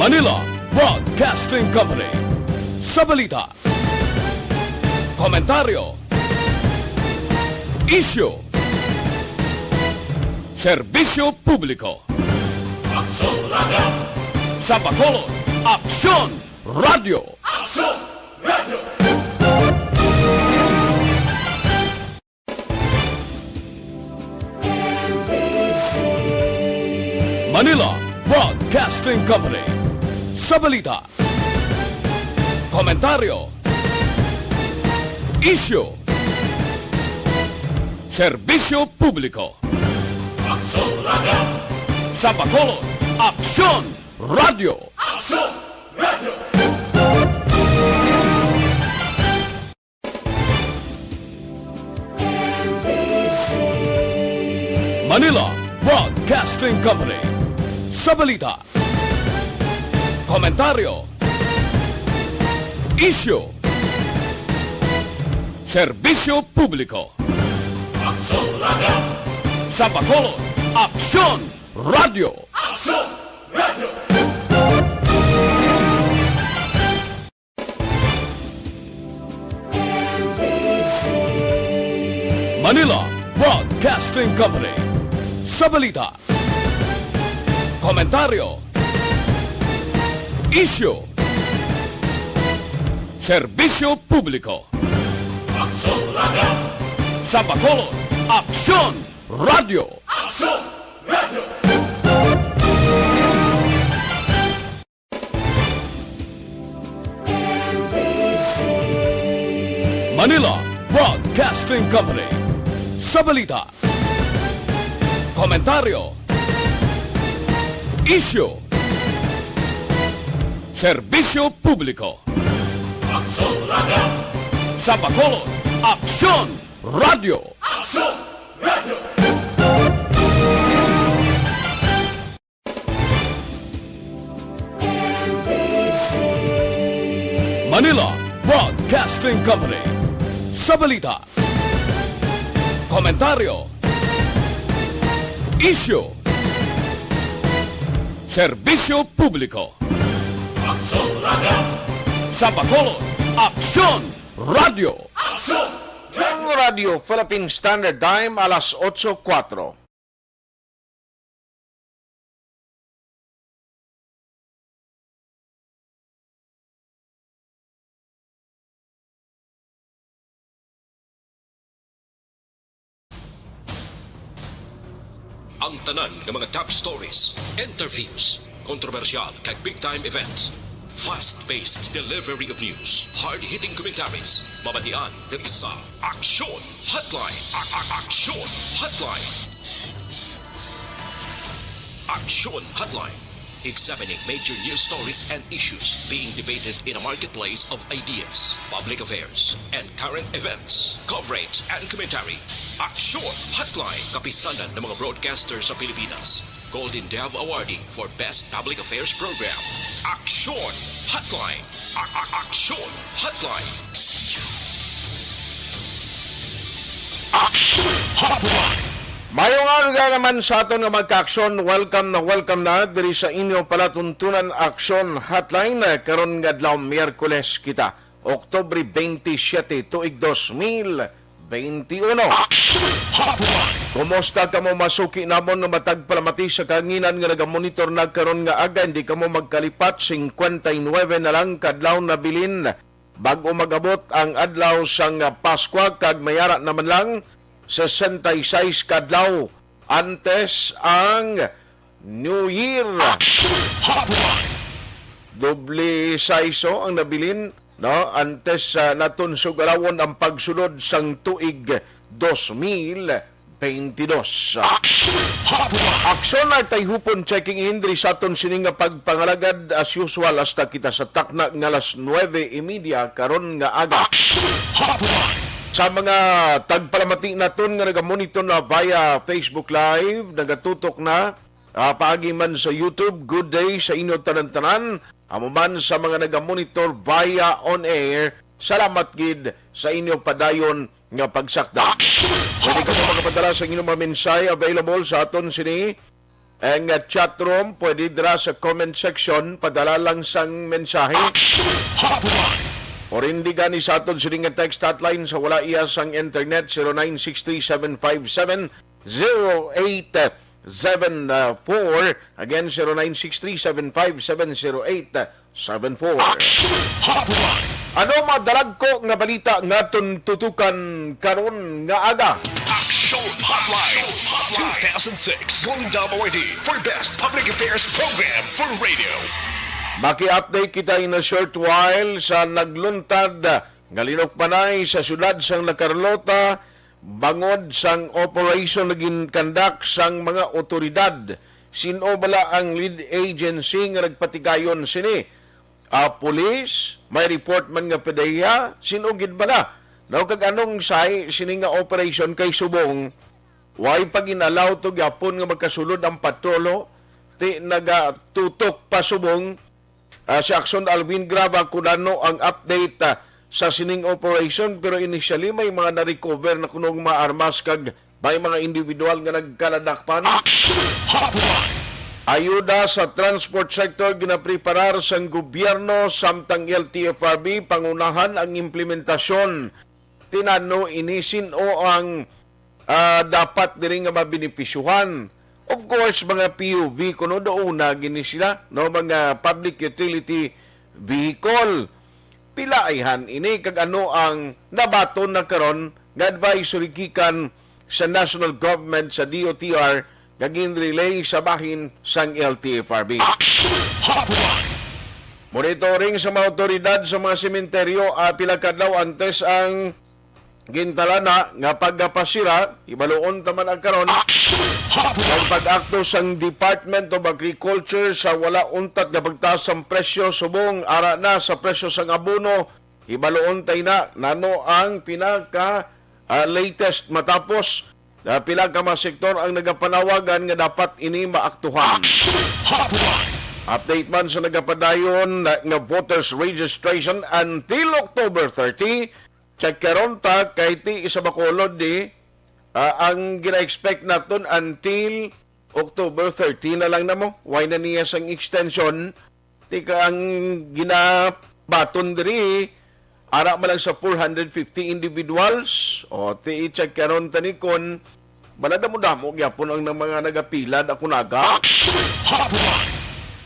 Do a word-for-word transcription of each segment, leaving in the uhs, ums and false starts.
Manila Broadcasting Company. Sa balita, komentaryo, isyu, serbisyo publiko. Aksyon Radio! Sa Bacolod, Aksyon Radio! Aksyon Radio! Manila Broadcasting Company. Sa balita, komentaryo, isyu, serbisyo publiko. Aksyon Radio! Sa Bacolod, Aksyon Radio! Aksyon Radio! Manila Broadcasting Company. Sa balita, komentaryo, isyu, serbisyo publiko. Aksyon Radio! Sa Bacolod, Aksyon Radio! Aksyon Radio! Manila Broadcasting Company. Sa balita, komentaryo, isyu, serbisyo publiko. Aksyon Radio! Sa Bacolod, Aksyon Radio! Aksyon Radio! Manila Broadcasting Company. Sa balita, komentaryo, isyu, serbisyo publiko. Aksyon Radio! Sa Bacolod, Aksyon Radio! Aksyon Radio! Manila Broadcasting Company. Sa balita, komentaryo, isyu, serbisyo publiko. Aksyon Radio! Sa Bacolod, Aksyon Radio! Aksyon! Ang Radyo Philippine Standard Time, alas otso kuwatro. Ang tanan nga mga top stories, interviews, kontrobersyal kag big time events, fast-paced delivery of news, hard-hitting commentaries, mabatian diri sa Aksyon Hotline. A- a- Aksyon Hotline. Aksyon Hotline. Examining major news stories and issues being debated in a marketplace of ideas, public affairs, and current events. Coverage and commentary. Aksyon Hotline. Kapisanan ng mga broadcaster sa Pilipinas. Golden Dove Awardee for Best Public Affairs Program. Aksyon Hotline. A- a- Aksyon Hotline. Aksyon Hotline. Mayong aga naman sa aton nga magka-aksyon. Welcome na welcome na diri sa inyo palatuntunan Aksyon Hotline. Karon nga adlaw, Miyerkules kita, Oktubre twenty-seven, tuig dos mil twenty-one. Aksyon Hotline. Kumusta kamo, masuki namon nga matag palamati sa kahanginan nga nagamonitor na karon nga aga? Hindi kamo magkalipat, singkwenta y nuebe na lang ka adlaw nabilin bag-o mag-abot ang adlaw sang Paskwa, kag may ara naman lang sesenta y seis ka adlaw antes ang New Year. Aksyon Hotline. Doble saiso ang nabilin, no? Antes, ah, naton sug-alawon ang pagsulod sang tuig dos mil twenty-dos. Aksyon Hotline. Aksyon Hotline, checking in diri sa aton sini nga pagpangalagad, as usual, hasta kita sa takna nga alas nuebe y media karon nga aga. Aksyon Hotline. Sa mga tagpalamati naton nga nagamonitor na via Facebook Live, nagatutok na, ah, paagi man sa YouTube, good day sa inyo tanan-tanan. Amo man sa mga nagamonitor via on air, salamat gid sa inyo padayon nga pagsakda. Aksyon! Pwede kamo makapadala sa inyong mga mensahe, available sa aton sini Ang, uh, chat room, pwede dira sa comment section, padala lang sang mensahe. Action Hotline. Or hindi gani sa aton sini nga text hotline sa wala iya sang internet, zero nine six three seven five seven zero eight seven four. Again, zero nine six three seven five seven zero eight seven four. Action Hotline. Ano madalagko nga balita nga aton tutukan karon nga aga? Action Hotline two thousand six. Going W D for Best Public Affairs Program for Radio. Maki-update kita in a short while sa nagluntad nga linukbanay sa siyudad sang La Carlota bangod sang operation nga gin-conduct sang mga otoridad. Sin-o bala ang lead agency nga nagpatigayon sini? Ah, pulis, may report man nga PDEA, sin-o gid bala? No, kag anong say sini nga operation kay subong way pa gin-allow to gyapon nga magkasulod ang patrolo, ti nagatutok pa subong, ah, si Action Alvin Graba kun ano ang update, ah, sa sining operation, pero initially may mga na-recover na kunong mga armas kag may mga individual nga nagkaladakpan. Action Hotline. Ayuda sa transport sector ginapreparar sang gobyerno samtang L T F R B pangunahan ang implementasyon. Tinano ini, sin-o ang, ah, dapat diri nga mabenepisyuhan? Of course, mga P U V kuno, do una gini sila, no, mga public utility vehicle. Pila ayhan ini kag ano ang nabaton na karon nga advisory gikan sa national government sa D O T R nga ginrelay sa bahin sang L T F R B? Action Hotline. Monitoring sa mga awtoridad sa mga sementeryo, ah, pila ka adlaw antes ang gintalana nga pagapasira, ibaluon ta man ang karon. Action Hotline. Ang pag-akto sang Department of Agriculture sa wala untat nga pagtaas sang presyo subong ara na sa presyo sang abono, ibaluon tay na nano ang pinaka, ah, latest matapos, ah, pila ka mga sektor ang nagapanawagan nga dapat ini maaktuhan. Action Hotline. Update man sa nagapadayon na, nga voters registration until October thirty, check karon ta kay ti isa Bacolod di, ah, ang gina-expect naton until October thirty na lang na mo. Why na niya sang extension? Tika ang ginabaton diri, ara man lang sa four hundred fifty individuals. O, ti i-check karon tani kon bala damo-damo gyapon ang nang mga nagapila da kunaga. Action Hotline.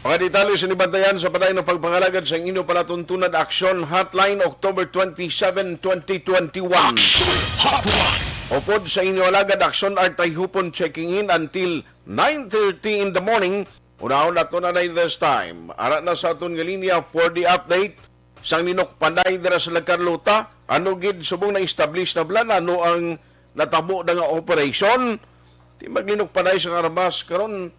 Mga detalye sa nibantayan sa padayon nga pagpangalagad sa inyo palatuntunan, Action Hotline, October twenty-seven, twenty twenty-one. Action Hotline. Upod sa inyo alagad, Action Art, ay hupon checking in until nine thirty in the morning. Unahon nato na na this time. Ara na sa aton nga linya for the update sang linukbanay dira sa La Carlota. Ano gid subong na-establish na bala? Ano ang natabo na nga operation? Di maglinukbanay sang armas karon,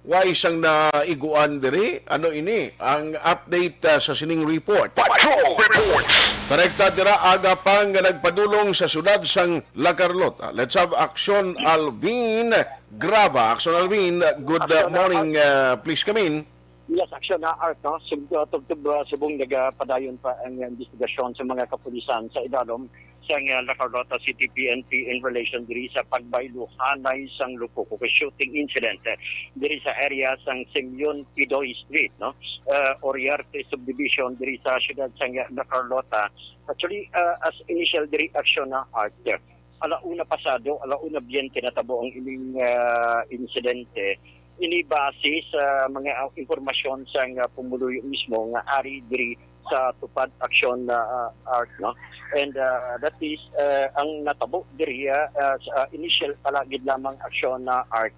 way sang naiguan diri. Ano ini ang update, ah, sa sining report? Patrol Reports. Direkta dira aga pa nga nagpadulong sa siyudad sang La Carlota. Let's have Action Alvin Graba. Action Alvin, good, uh, Action, uh, morning. Uh, please come in. Yes, Action, uh, Art, no? Sub-, uh, tubtob, uh, subong nagapadayon pa ang, uh, investigasyon sa mga kapulisan sa idalom sang, uh, La Carlota City P N P in relation diri sa pagbayluhanay sang lupok o shooting incident, uh, diri sa area sang Simeon Pidoy Street, no? Uh, Oriarte Subdivision diri sa siyudad sang, uh, La Carlota. Actually, uh, as initial diri, Action, uh, Art, uh, alauna pasado, alauna biyente natabo ang ining, ah, insidente. Ini base sa mga, ah, impormasyon sang, ah, pumuluyo mismo nga ari diri sa Tupad Action, ah, Art, no? And, ah, that is, ah, ang natabo diri, ah, ah, sa, ah, initial pa lang gid lamang, Action, ah, Art.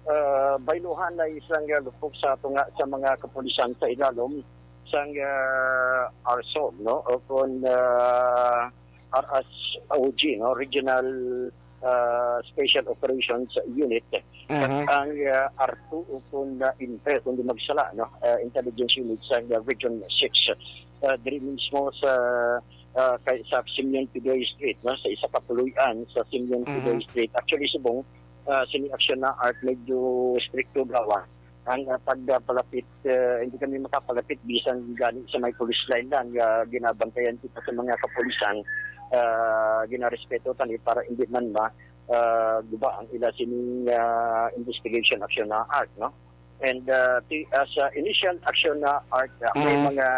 Ah, bayluhanay sang, ah, lupok sa tunga sa mga kapulisan sa idalom sang, ah, ARSOG, no? O kon, ah, R S O G, no, Regional, ah, Special Operations Unit, kag Mhm. ang, ah, R two o kon, ah, INPE, kung di magsala, no, ah, Intelligence Unit sa, ah, Region six. Ah, diri mismo sa, ah, kay, sa Simeon Pidoy Street, no, sa isa ka puloy-an sa Simeon Mhm. Pidoy Street. Actually, subong, ah, sini Action na Art, medyo stricto gawa ang, ah, pagpalapit, ah, hindi kami makapalapit bisan gani sa may police line lang, ah, ginabantayan kita sa mga kapulisan, ah, ginarespeto tani para hindi man ma-, ah, guba ang ila sining, ah, investigation action na art, no? And, ah, ti-, ah, sa initial action na art, ah, may Mm. mga,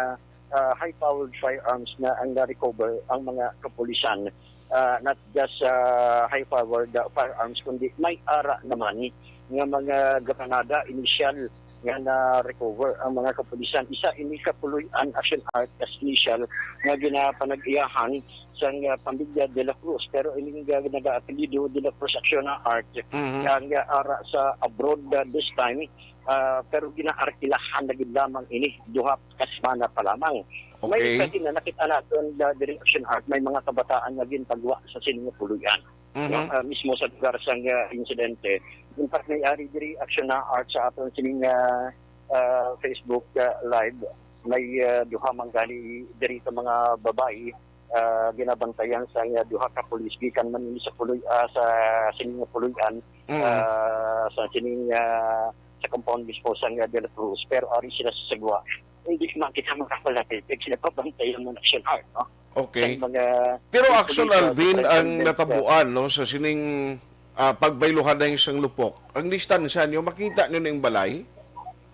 ah, high-powered firearms na ang na-recover ang mga kapulisan. Ah, not just, ah, high-powered, ah, firearms, kundi may ara naman nga mga granada initial nga na-recover ang mga kapulisan. Isa ini ka puloy-an action art as initial nga ginapanag-iyahan sang, ah, pamilya De La Cruz, pero ining, ah, nag-aapelyido De La Cruz Action Art Mhm. ang, ah, ara sa abroad, ah, this time, ah, pero ginaarkilahan na gid lamang ini duha ka semana pa lamang. May Okay. kasi na nakita naton, ah, diri Action Art, may mga kabataan nga gintagwa sa sini nga puloy-an, no? Mhm. Ah, mismo sa lugar sang, ah, insidente. In fact, may ari diri Action Art sa aton sining, ah, ah, Facebook, ah, Live. May, ah, duha man gani diri ka mga babayi, ah, ginabantayan sang, ah, duha ka pulis gikan man ini sa puloy, ah, sa sining nga puloy-an, Mm. ah, sa sining, ah, sa compound mismo sang, ah, De La Cruz. Pero ari sila sa sagwa. Hindi man kita makapalapit. Kaya sila pabantayan mo ng Action Art, no? Okay. Ang mga Pero Action police, ah, Alvin, ang superintendent, ah, natabuan, no, sa sining, ah, pagbayluhan na isang lupok, ang distansya niyo, makita niyo na yung balay?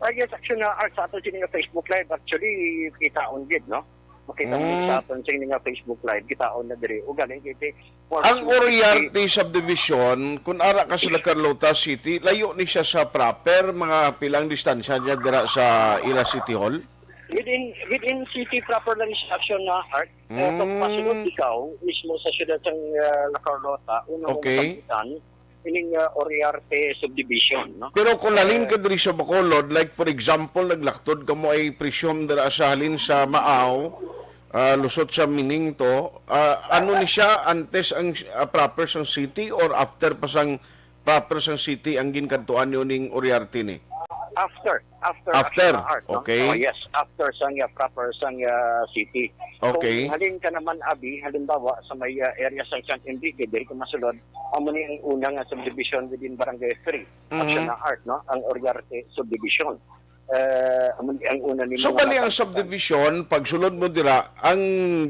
Ah, yes, Action Art sa ato sini nga Facebook Live. Actually, kitaon gid, no? Makita mo Mm. sa aton sini nga Facebook Live, kitaon na diri. Ugaling kiti, Ang Oriarte Subdivision, kung ara ka sa La Carlota City, layo ni siya sa proper, mga pilang distansya niya dira sa ila City Hall? Within, within city proper lang siya, Action na Art. Eh, kung Mm. pasulod ikaw, mismo sa siyudad sang, ah, La Carlota, una mong Okay. kapitan, ining, ah, Oriarte Subdivision, no? Pero kung halin Eh, ka diri sa Bacolod, like for example, naglaktod ka mo ay presume dira sa halin sa Maaw, ah, lusot sa Miningto, ah, ano ni siya, antes ang, ah, proper sang city or after pa sang proper sang city ang ginkadtuan niyo ning Oriarte ni? After, after After? Action Art, no? Okay. Oh, yes, after sang, uh, proper sang, uh, city. Okay. Kung halin ka naman, Abi, halimbawa, sa may, uh, area sa San Enrique, diri ka masulod, amo ni ang una nga subdivision within Barangay three, Mhm. Action Art, no? Ang Oriarte Subdivision. Eh, amo ni ang una ni So, mga bali ang kapitan. Subdivision, pag sulod mo dira, ang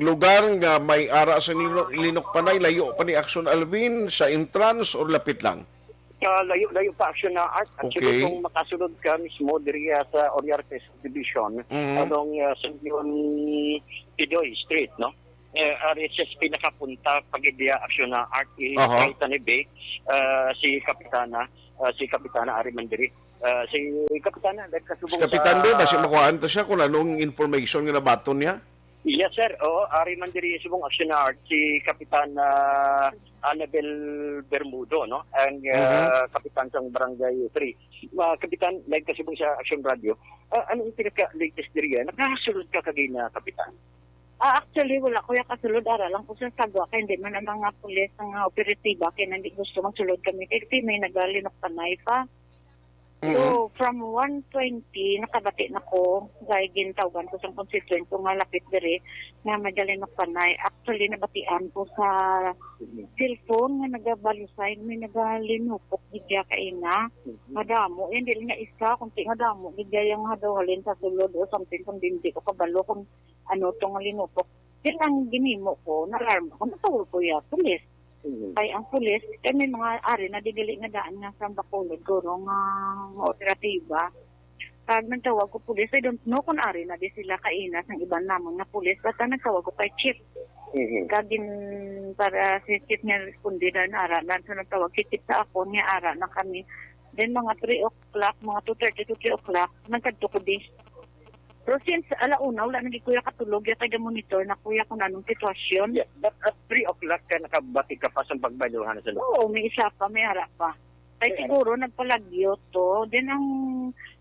lugar nga may ara sa Lino-, Linukpanay, layo pa ni Action Alvin, sa entrance or lapit lang? Sa layo-layo pa, Action na Art. Actually, Okay. kung makasulod ka mismo diri, ah, sa Oriarte Subdivision, Mhm. along, ah, San Leon Pidoy Street, no? Eh, ari siya sa pinakapunta, pag-ideya, Action na Art, i-, Aha. Kahit ni Bay, ah, si Kapitana, ah, si Kapitana ari man diri. Ah, si Kapitana, like, Si kasubong Kapitan sa Bay, basi makuhaan ta siya kung anong information nga nabaton niya? Yes, sir. Oo, ari man diri subong Action na Art, si Kapitan, ah, Annabel Bermudo, no? Ang, ah, Mhm. kapitan sang Barangay three. Ah, Kapitan, live ka subong sa Action Radio. Ah, ano yung pinaka-latest diri, ah? Nakasulod ka kagina, Kapitan? Ah, actually, wala ko yung kasulod. Ara lang ko sa sagwa, kay hindi man ang mga pulis, ang mga operatiba, kay hindi gusto magsulod kami. Kay may nagalinok panay pa. So, Mm-mm. from one twenty, nakabati na ko, kay gintawgan ko sa constituent ko nga lapit diri, nga may galinok panay. Actually, nabatian ko sa cellphone nga nagabalusay, may nagalinupok gid ya kaina. Mhm. Madamo, yan, dili nga isa, kundi madamo gid ya yung hadaw halin sa sulod o something, kung hindi ko kabalo kung ano tong linupok. Yan ang ginimo ko, na-alarm ako, natawag ko ya, pulis. Mhm. Kay ang pulis, kay may mga ari na di gali nga daan nga sa Bacolod, guro nga mga operatiba. Pag nagtawag ko pulis, I don't know kung ari na di sila kaina sang iban namon nga pulis. Basta nagtawag ko kay chief. Mhm. Kag gin-, para si chief nga responde na naara na. So, nagtawag si chief sa akon nga ara na kami. Then, mga three o'clock, mga two thirty to three o'clock, nagkadto ko di. Pero since ala una, wala na gid kuya katulog, ya kay ga-monitor na kuya kung anong sitwasyon. Yeah, but at three o'clock ka nakabati ka pa sa pagbayluhan sa loob? Oo, may isa pa, may ara pa. Kay May ara. Siguro nagpalagyo to. Then ang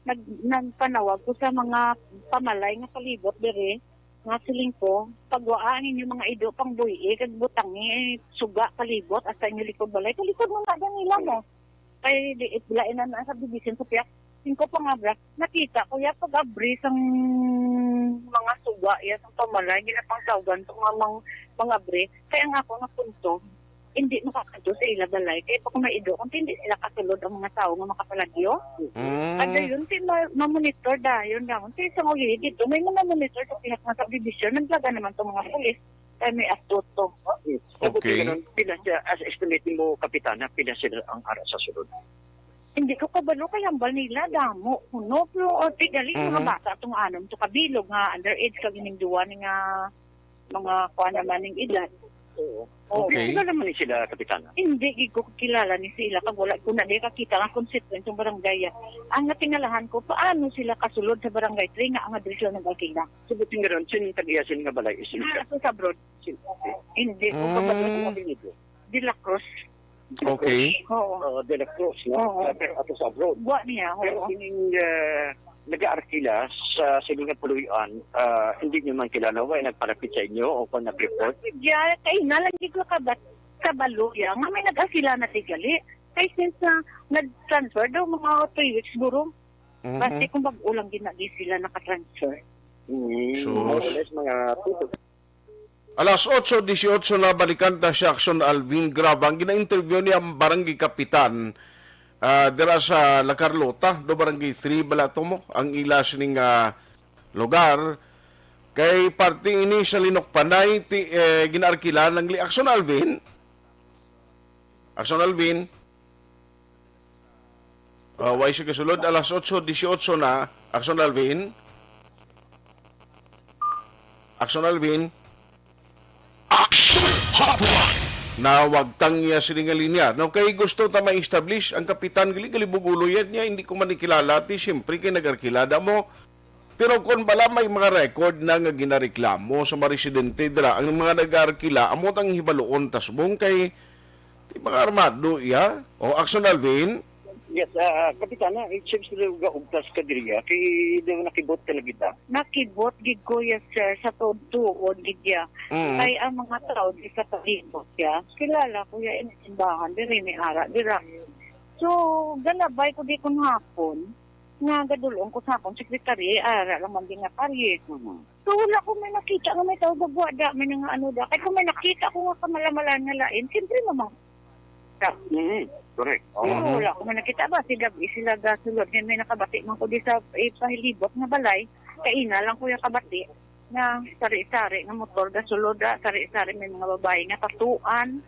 nag-, nagpanawag ko sa mga pamalay nga palibot diri, nga siling ko, pagwaa ang inyo mga ido pang buy-i, kag butangi, eh, suga palibot, hasta inyo likod balay. Sa likod mo na, ganila mo. Kay di, it, lain na, na sa division sa piyak. Singko pa nga, bra. Nakita ko, ya, pag-abri sang mga suga, ya, sang pamalay, ginapangtawgan sa mga mang-, mga abri. Kaya nga ako, napunto, hindi makakadto sa ila balay. Kaya pa kung maido, kung hindi sila kasulod ang mga tao nga makapalagyo. Mm. At dayon, ti ma-, ma-monitor dayon, dayon. Ti sa mga dito, may mga monitor sa pihak nga subdivision, naglaga naman tong mga pulis. Kay may astuto. Okay. Pila siya, as estimate mo, Kapitana, pila sila ang ara sa sulod? Hindi ko kabalo kay hambal nila, damo. Kuno, pero o, tigali, mga Mhm. bata, itong anom to kabilog nga underage, kag ining duwa ni nga mga kuan naman ning edad. Oo. Oo. Okay. Kilala mo ni sila, Kapitana? Hindi gid ko kilala ni sila, kag wala ko na di kakita nga constituent sa barangay. Ang natingalahan ko, paano sila kasulod sa barangay three nga ang adres lang nag-alkila? Sabuting garon, sino ang tag-iya sila nga balay? Is Ah, ato sa abroad. Hindi ko Mm. kabalo. Ang apelyido? De La Cruz. Okay. Oo. Uh, De La Cruz, no? Oo. Pero ato sa abroad. Wa niya, Pero oo. sining uh, nag-aarkila sa sining nga puloy-an, ah, hindi niyo man kilala, way nagpalapit sa inyo o kung nag-report? Ya, kay na lang gid ko kabat kabalo ya nga may nag-alkila na tigali. Kay since na nag-transfer daw mga three weeks siguro. Mhm. Basta kung bag-o lang gid na di sila naka-transfer. Mm, Sus. More or less, mga two to Alas otso dieciocho na, balikan ta si Action Alvin. Grabe, ang gina-interview niya ang barangay kapitan, ah, dira sa La Carlota, do barangay three bala to mo, ang ila sining, ah, lugar. Kay parte ini sa Linokpanay, ti, eh, ginaarkila ng li-, Action Alvin? Action Alvin? Ah, way siya kasulod, alas otso dieciocho na. Action Alvin? Action Alvin? Action Hotline. Nawagtang niya sini nga linya. No, kay gusto ta ma-establish ang kapitan, gali, gali bugulo yan niya, hindi ko man ikilala, ti, siyempre, kay nag-arkilada mo. Pero kung bala may mga record na nga ginareklamo sa mga residente dira, ang mga nag-arkila, amo tang hibaluon ta subong kay, ti, mga armado iya. O, Action Alvin? Yes, ah, Kapitana, it seems na gaugtas ka diriya. Kay daw nakibot ka na kita. Nakibot gid ko, yes, sir, sa tuod-tuod gid ya. Mm. Kay ang mga tao di sa palibot ya, kilala ko ya, ini simbahan diri, may ara dira. So, galabay ko di kun hapon nga gadulong ko sa akong secretary, ara lang man din nga parish. So, wala ko may nakita nga may tao gagwa da, may nga ano da. Kay kung may nakita ko nga kamalaman nga lain, siyempre, mamang Mm, correct. Oo. Pero wala ko man nakita ba, si Gabi sila gasulod. Kaya may nakabati man ko di sa ipahilibot nga balay. Kaina lang ko yung kabati nga sari-sari nga motor gasulod, ah, sari-sari may mga babae nga tatuan.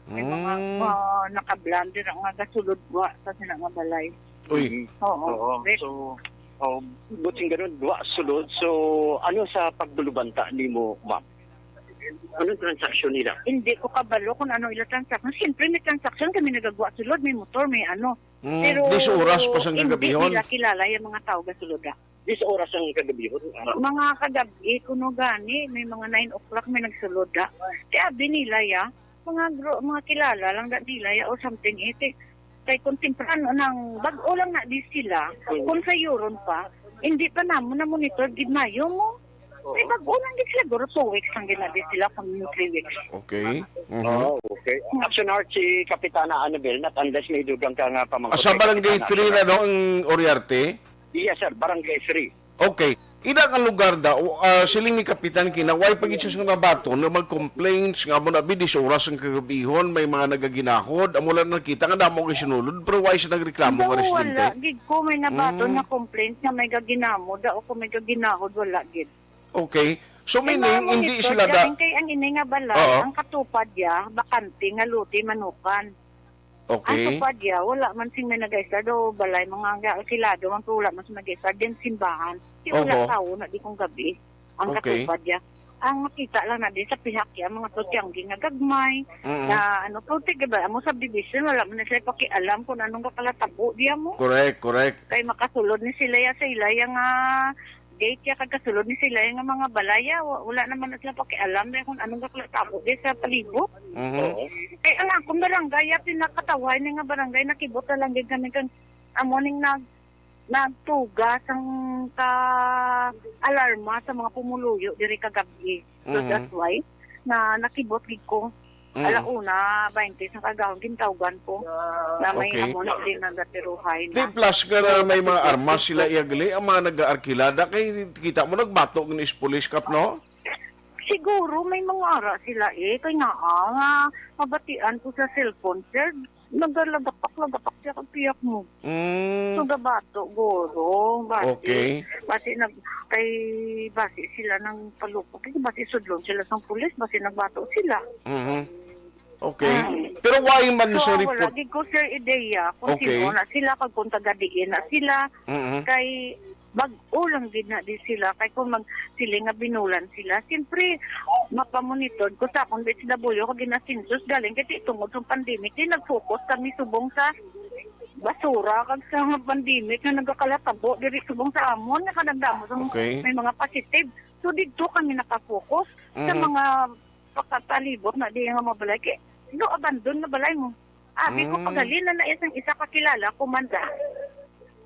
May mga Mm. uh, nakablander nga gasulod wa sa sila nga balay. Uy. Oo. Oo. Correct. So, oh, buting ganun, duwa sulod. So, ano sa pagdulubanta nimo, ma'am? Anong transaksyon nila? Hindi ko kabalo kung ano ila transaction. Siyempre may transaction kami nagagwa sulod, may motor, may ano. Mm, Pero dis oras pa sang hindi kagabihon. Nila kilala yung mga tao gasuloda. Dis oras ang kagabihon. Ah, Mga kagabi, kuno gani, may mga nine o'clock may nagsuloda. Kaya abi nila ya, mga gro, mga kilala lang da nila ya or something eh. Ti- Kay kung temprano nang bag-o lang na di sila, kung sayuron pa, hindi pa namo na monitor gid mayo mo. May bag-o lang di sila, guro two weeks lang din na di sila kung three weeks. Okay. Mhm. Oh, okay. Action Art, si Kapitana Annabel, not unless may dugang ka nga pamangkot. Ah, sa Barangay three na no ang Oriarte? Yes, sir. Barangay three. Okay. Ida nga lugar daw, ah, siling ni Kapitan Kina, way pa gid siya sa nabaton nga mag-complaints nga mo na bidis oras ang kagabihon, may mga nagaginahod, amo lang nakita nga damo kay sinulod, pero way siya nagreklamo nga Daw residente. Wala gid ko may nabaton Mm. nga complaint nga may gaginamo, daw ko may gaginahod, wala gid. Okay. So Kay meaning, mga hindi monitor sila siya, da... Kay ang ini nga balay, Oo. Ang katupad niya, bakante nga lote, Manukan. Ang Okay. Tupad niya, wala man sing may nag-istar do balay, mga ga- alkilado man, pero wala man sing nag-istar din simbahan. Di wala Oho. Tao na di kong gabi. Ang Okay. Katupad niya. Ang makita lang na di sa pihak niya, mga tutyanggi nga gagmay, Mm. na ano, pero tigabay, amo subdivision, wala man na sila pakialam kung anong kakalatabo diya mo. Correct, correct. Kay makasulod ni sila ya sa ila ya nga gate ya, kag kasulod ni sila ya nga mga balaya, wa- wala naman na sila pakialam na kung anong gaklatabo di sa palibot. Mhm. Oo. Kay ang akong barangay ya, pinakatawhay ni nga barangay, nakibot na lang gid kami kang amo ning nag nagtuga sang ka alarma sa mga pumuluyo diri kagabi. So Mhm. That's why na nakibot gid ko. Mm. Alauna baynte sa kagahon, gintawgan ko na may Okay. amo na din nagatiruhay Di na. plus nga na may mga armas sila iya gali, ang mga nag-aarkilada, kay kita mo nagbato ng police cap, no? Siguro may mga ara sila eh. Kaya nga, ah, nga mabatian ko sa cellphone, sir. Nagalabapak-labapak siya kag piyak mo. Mm. So, gabato, guro. Basi, Okay. basi nag-, kay, basi sila nang palupok. Kay basi sudlon sila sang pulis, basi nagbato sila. Mhm. Okay. Ay. Pero why man So, sa wala report? gid ko, sir, ideya kung Okay. sino na sila, kag kung taga diin na sila. Mhm. Kay bag-o lang gid na di sila. Kay kung mag-, sila nga binulan sila, siyempre, mapamonitor ko sa akong D S W ko ginasinsus galing kay tungod sa pandemic, di nag-focus kami subong sa basura kag sa pandemic nga nagakalatabo diri subong sa amon, nga kanagdamo sa Okay. may mga positive. So, didto kami nakafocus sa Mhm. mga pakatalibot na di nga mga balay. Kay, no, abandon na balay mo. Abi ko, Mm. paghalin na na isang isa ka kilala ko man da.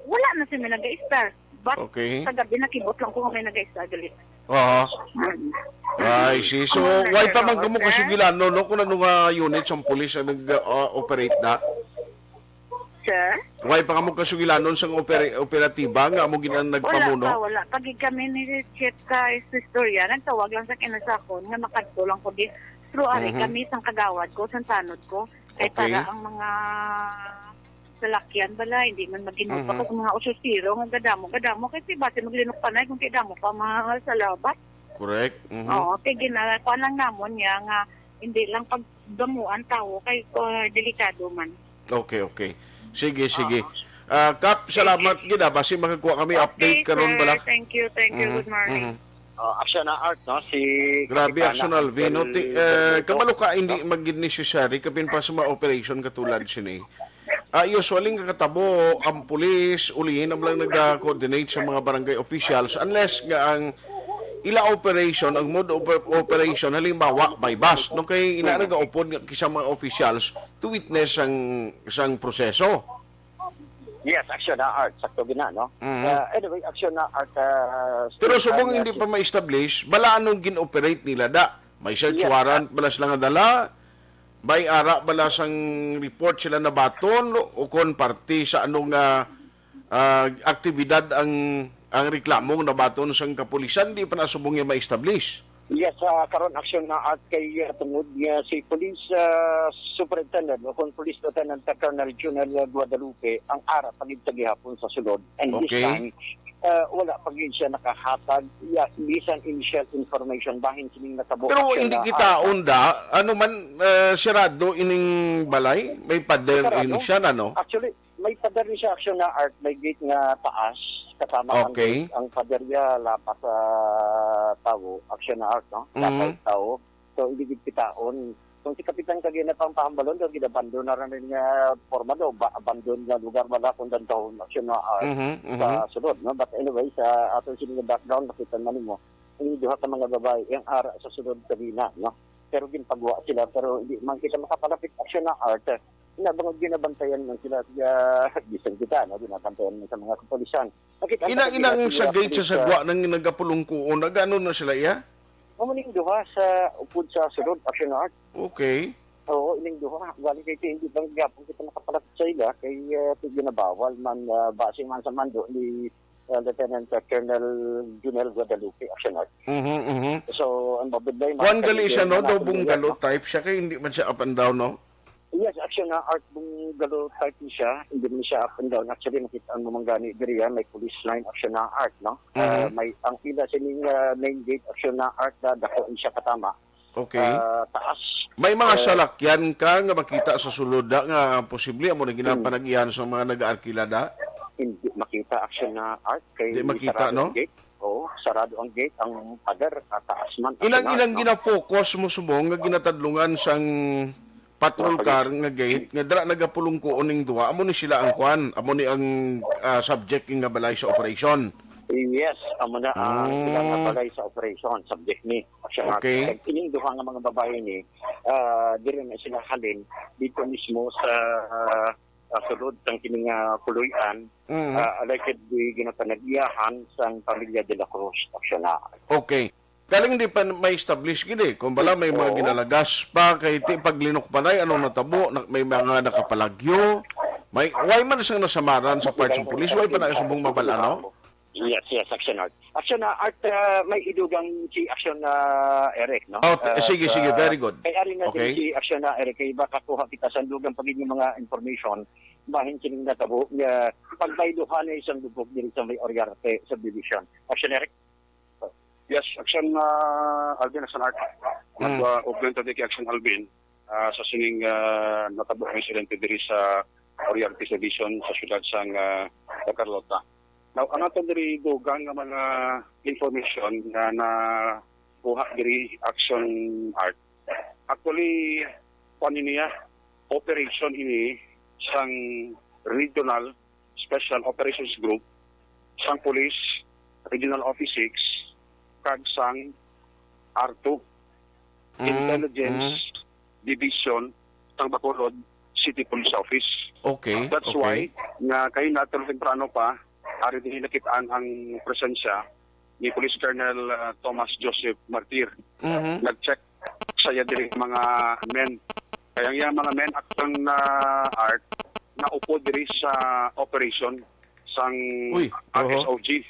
Wala na sila nag-istar. But Okay. sa gabi, nakibot lang ko nga may nag-istar gali. Oo. Mm. I see. So, Ang mga why pa man nag-istar, kamo sir? kasugilanon, no? Kung ano nga unit sang pulis ang nag, ah, operate na? Sir? Why pa kamo kasugilanon sang opera-, operatiba nga amo gid ang Wala nagpamuno? pa, wala pa gid kami ni Chief ka istorya. Nagtawag lang sa kinasakon nga makadto lang ko di. Pero ari Mhm. kami sang kagawad ko, sang tanod ko. Kay Okay. para ang mga salakyan bala, hindi man maghinupa Mhm. kag mga usosiro nga gadamo, gadamo. Kay si base maglinok panay kung kay damo pa mga salabat. Correct. Mhm. Oo, kay gina-, kuwan lang namon niya nga hindi lang pagdamuan tawo kay, uh, delikado man. Okay, okay. Sige, sige. Oo. Ah, Kap, Sige. salamat gid, ah. Basi makakuha kami Okay, update karon sir. bala. Thank you, thank you. Mhm, Good morning. mhm. Oh, aksyon na art, no? Si Grabe, Kapitana aksyon, Alvin, no? Angel Ti-, eh, Bermejo. kabalo ka, hindi Oh. magid necessary kapin pa sa mga operation katulad sini. Ah, usually nga katabo, ang pulis, ulihin ang lang nag-coordinate sa mga barangay officials unless nga ang ila operation, ang mode of operation, halimbawa, by bus, no? Kay ina Mm. nagaupod nga kisa mga officials to witness sang, sang proseso. Yes, aksyon na art. Sakto gina, no? Mhm. Uh, anyway, aksyon na art, uh, Pero still subong time, hindi uh, pa ma-establish, bala anong gin-operate nila da? May search Yes, warrant uh, bala sila nga dala? May ara bala sang report sila nabaton? O kon parte sa anong, ah, ah, aktibidad ang, ang reklamo nga nabaton sang kapulisan? Di pa na subong nga ma-establish. Yes, ah, karon aksyon na art kay, ah, tungod nga si Police, ah, Superintendent o kung Police Lieutenant Colonel Junel Guadalupe ang ara pa gid sa gihapon sa sulod. And this Okay. time, ah, wala pa gid siya nakahatag, ya, bisan initial information bahin sining natabo Pero aksyon hindi na kita art. Unda, ano man, ah, sirado ining balay? May pader Sarado. ini siya na, no? Actually, may pader ni siya aksyon na art, may gate nga taas, katama ang Okay. gate, ang pader niya lapas sa tawo, aksyon na art, no? Mhm. Lapas sa tawo. So, hindi gid kitaon. Kung si Kapitan Kagina pang pahambalon, daw gidabandon na rin nga forma daw, ba, abandon nga lugar wala kung dantahon aksyon na art Mhm, sa mhm. sulod, no? But anyway, sa aton sini nga background, makita man nimo, ang duha ka mga babae, ang ara sa sulod kanina, no? Pero ginpagwa sila, pero hindi man kita makapalapit aksyon na art. Ina, bangod ginabantayan man sila, ah, bisan kita, no? Ginabantayan man sa mga kapulisan. Nakita ang Ina, taga inang sa Pilipinas, gate sa police, ah, sagwa nang nagapulungkuon, nagano na sila, iya? Amo ning duha sa upod sa sulod, action art. Okay. Oo, ining duha. Wali kay hindi bang gyapon kita nakapalapit sa ila, kay, ah, ito ginabawal man, ah, base man sa mando ni, ah, Lieutenant, ah, Colonel Junel Guadalupe, action art. Mhm, mhm. So, ang mabudlay man, Kuan gali siya, no? Daw bungalow type siya, kay hindi man siya up and down, no? Yes, action na art bungalow type ni siya. Hindi man siya up and down. Actually, nakita mo man gani diri, ah, may police line, action na art, no? Mhm. Ah, may, ang ila sining, ah, main gate, action na art, na dako ni siya katama. Okay. Ah, taas. May mga Ah, salakyan ka nga makita sa sulod da nga posible amo na Hmm. ginapanag-iyahan sa mga nag-aarkila da? Hindi makita, action na art, kay Di makita, sarado no? ang gate. Oo, sarado ang gate, ang pader, ah, taas man, Ilang, action na art, ilang no? Gina-focus mo subong nga ginatadlungan sang patrol Mga car police. nga gate nga dira nagapulungkuon ning duha? Amo ni sila ang kwan, amo ni ang, ah, subject nga balay sa operation. Yes, amo na ang Mm. sila nga balay sa operation, subject ni. Siya nga, Okay. kag ining duha nga mga babae ni, ah, diri na sila halin dito mismo sa, ah, ah, sulod sang kini nga puloy-an, Mm. ah, allegedly ginapanag-iyahan sang pamilya De La Cruz, aksyon na. Okay. Galing di pa ma-establish gid eh. Kung bala may mga Oo. ginalagas pa, kay ti paglinok pa na, ano natabo, na, may mga nakapalagyo. May, why man siyang nasamaran sa part sa pulis? Why pa na subong mabal-an, no? Yes, yes, Action Art. Action na Art, ah, may idugang si Action na Eric, no? Oh, t- Ah, sige, sige, sa very good. Kay ari natin Okay. si Action na Eric, kay baka kuha kita sa dugang pa gid nga mga information, bahin kining natabo nga pagbayluhan na isang lubog diri sa may Oriarte subdivision. Action Eric? Yes, Action, ah, Alvin, Action Art. Mm. Mag, ah, ugnayan ta di kay Action Alvin, ah, sa sining, ah, natabo nga insidente diri sa Oriarte Subdivision sa siyudad sang, ah, Carlota. Now, ang aton diri dugang nga mga information nga nakuha diri, Action Art. Actually, kuwan ini niya, operation ini sang Regional Special Operations Group, sang Police Regional Office six, kag sang R two, Mm, Intelligence mm. Division sang Bacolod City Police Office. Okay, That's okay. why nga kaina, tulo temprano pa, ari din nakitaan ang presensya ni Police Colonel, ah, Thomas Joseph Martir. Mhm. Nag-check sa iya diri mga men. Kaya ang iyang mga men, Action, ah, Art, naupod diri sa operation sang Uy, oho. R S O G,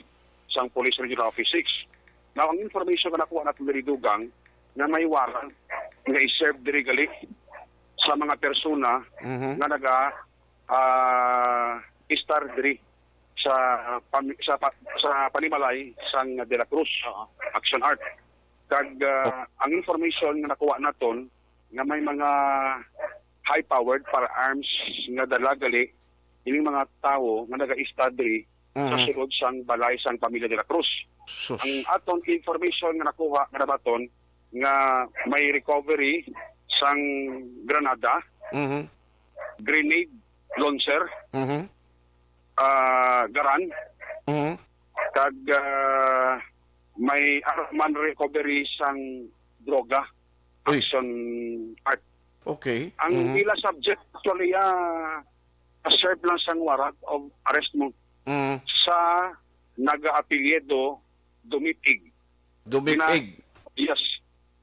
sang Police Regional Office six. Now, ang information nga nakuha natin diri dugang, nga may warrant nga i-serve diri gali sa mga persona Mhm. nga naga, ah, istar diri sa pami-, sa pa-, sa panimalay sang De La Cruz, Oo. Action Art. Kag, ah, ang information nga nakuha naton nga may mga high-powered firearms nga dala gali ining mga tawo nga naga-istar diri sa Mhm. sulod sang balay sang pamilya De La Cruz. Sus. Ang aton information nga nakuha nga nabaton nga may recovery sang granada, Mhm. grenade launcher, Mhm. ah, garan, Mhm. kag, ah, may arman recovery sang droga, Uy. Action Art. Okay. Ang Mhm. ila subject, actually, ah, serve lang sang warrant of arrest mo Mhm. sa nagaapelyido Dumipig. Dumipig. Yes.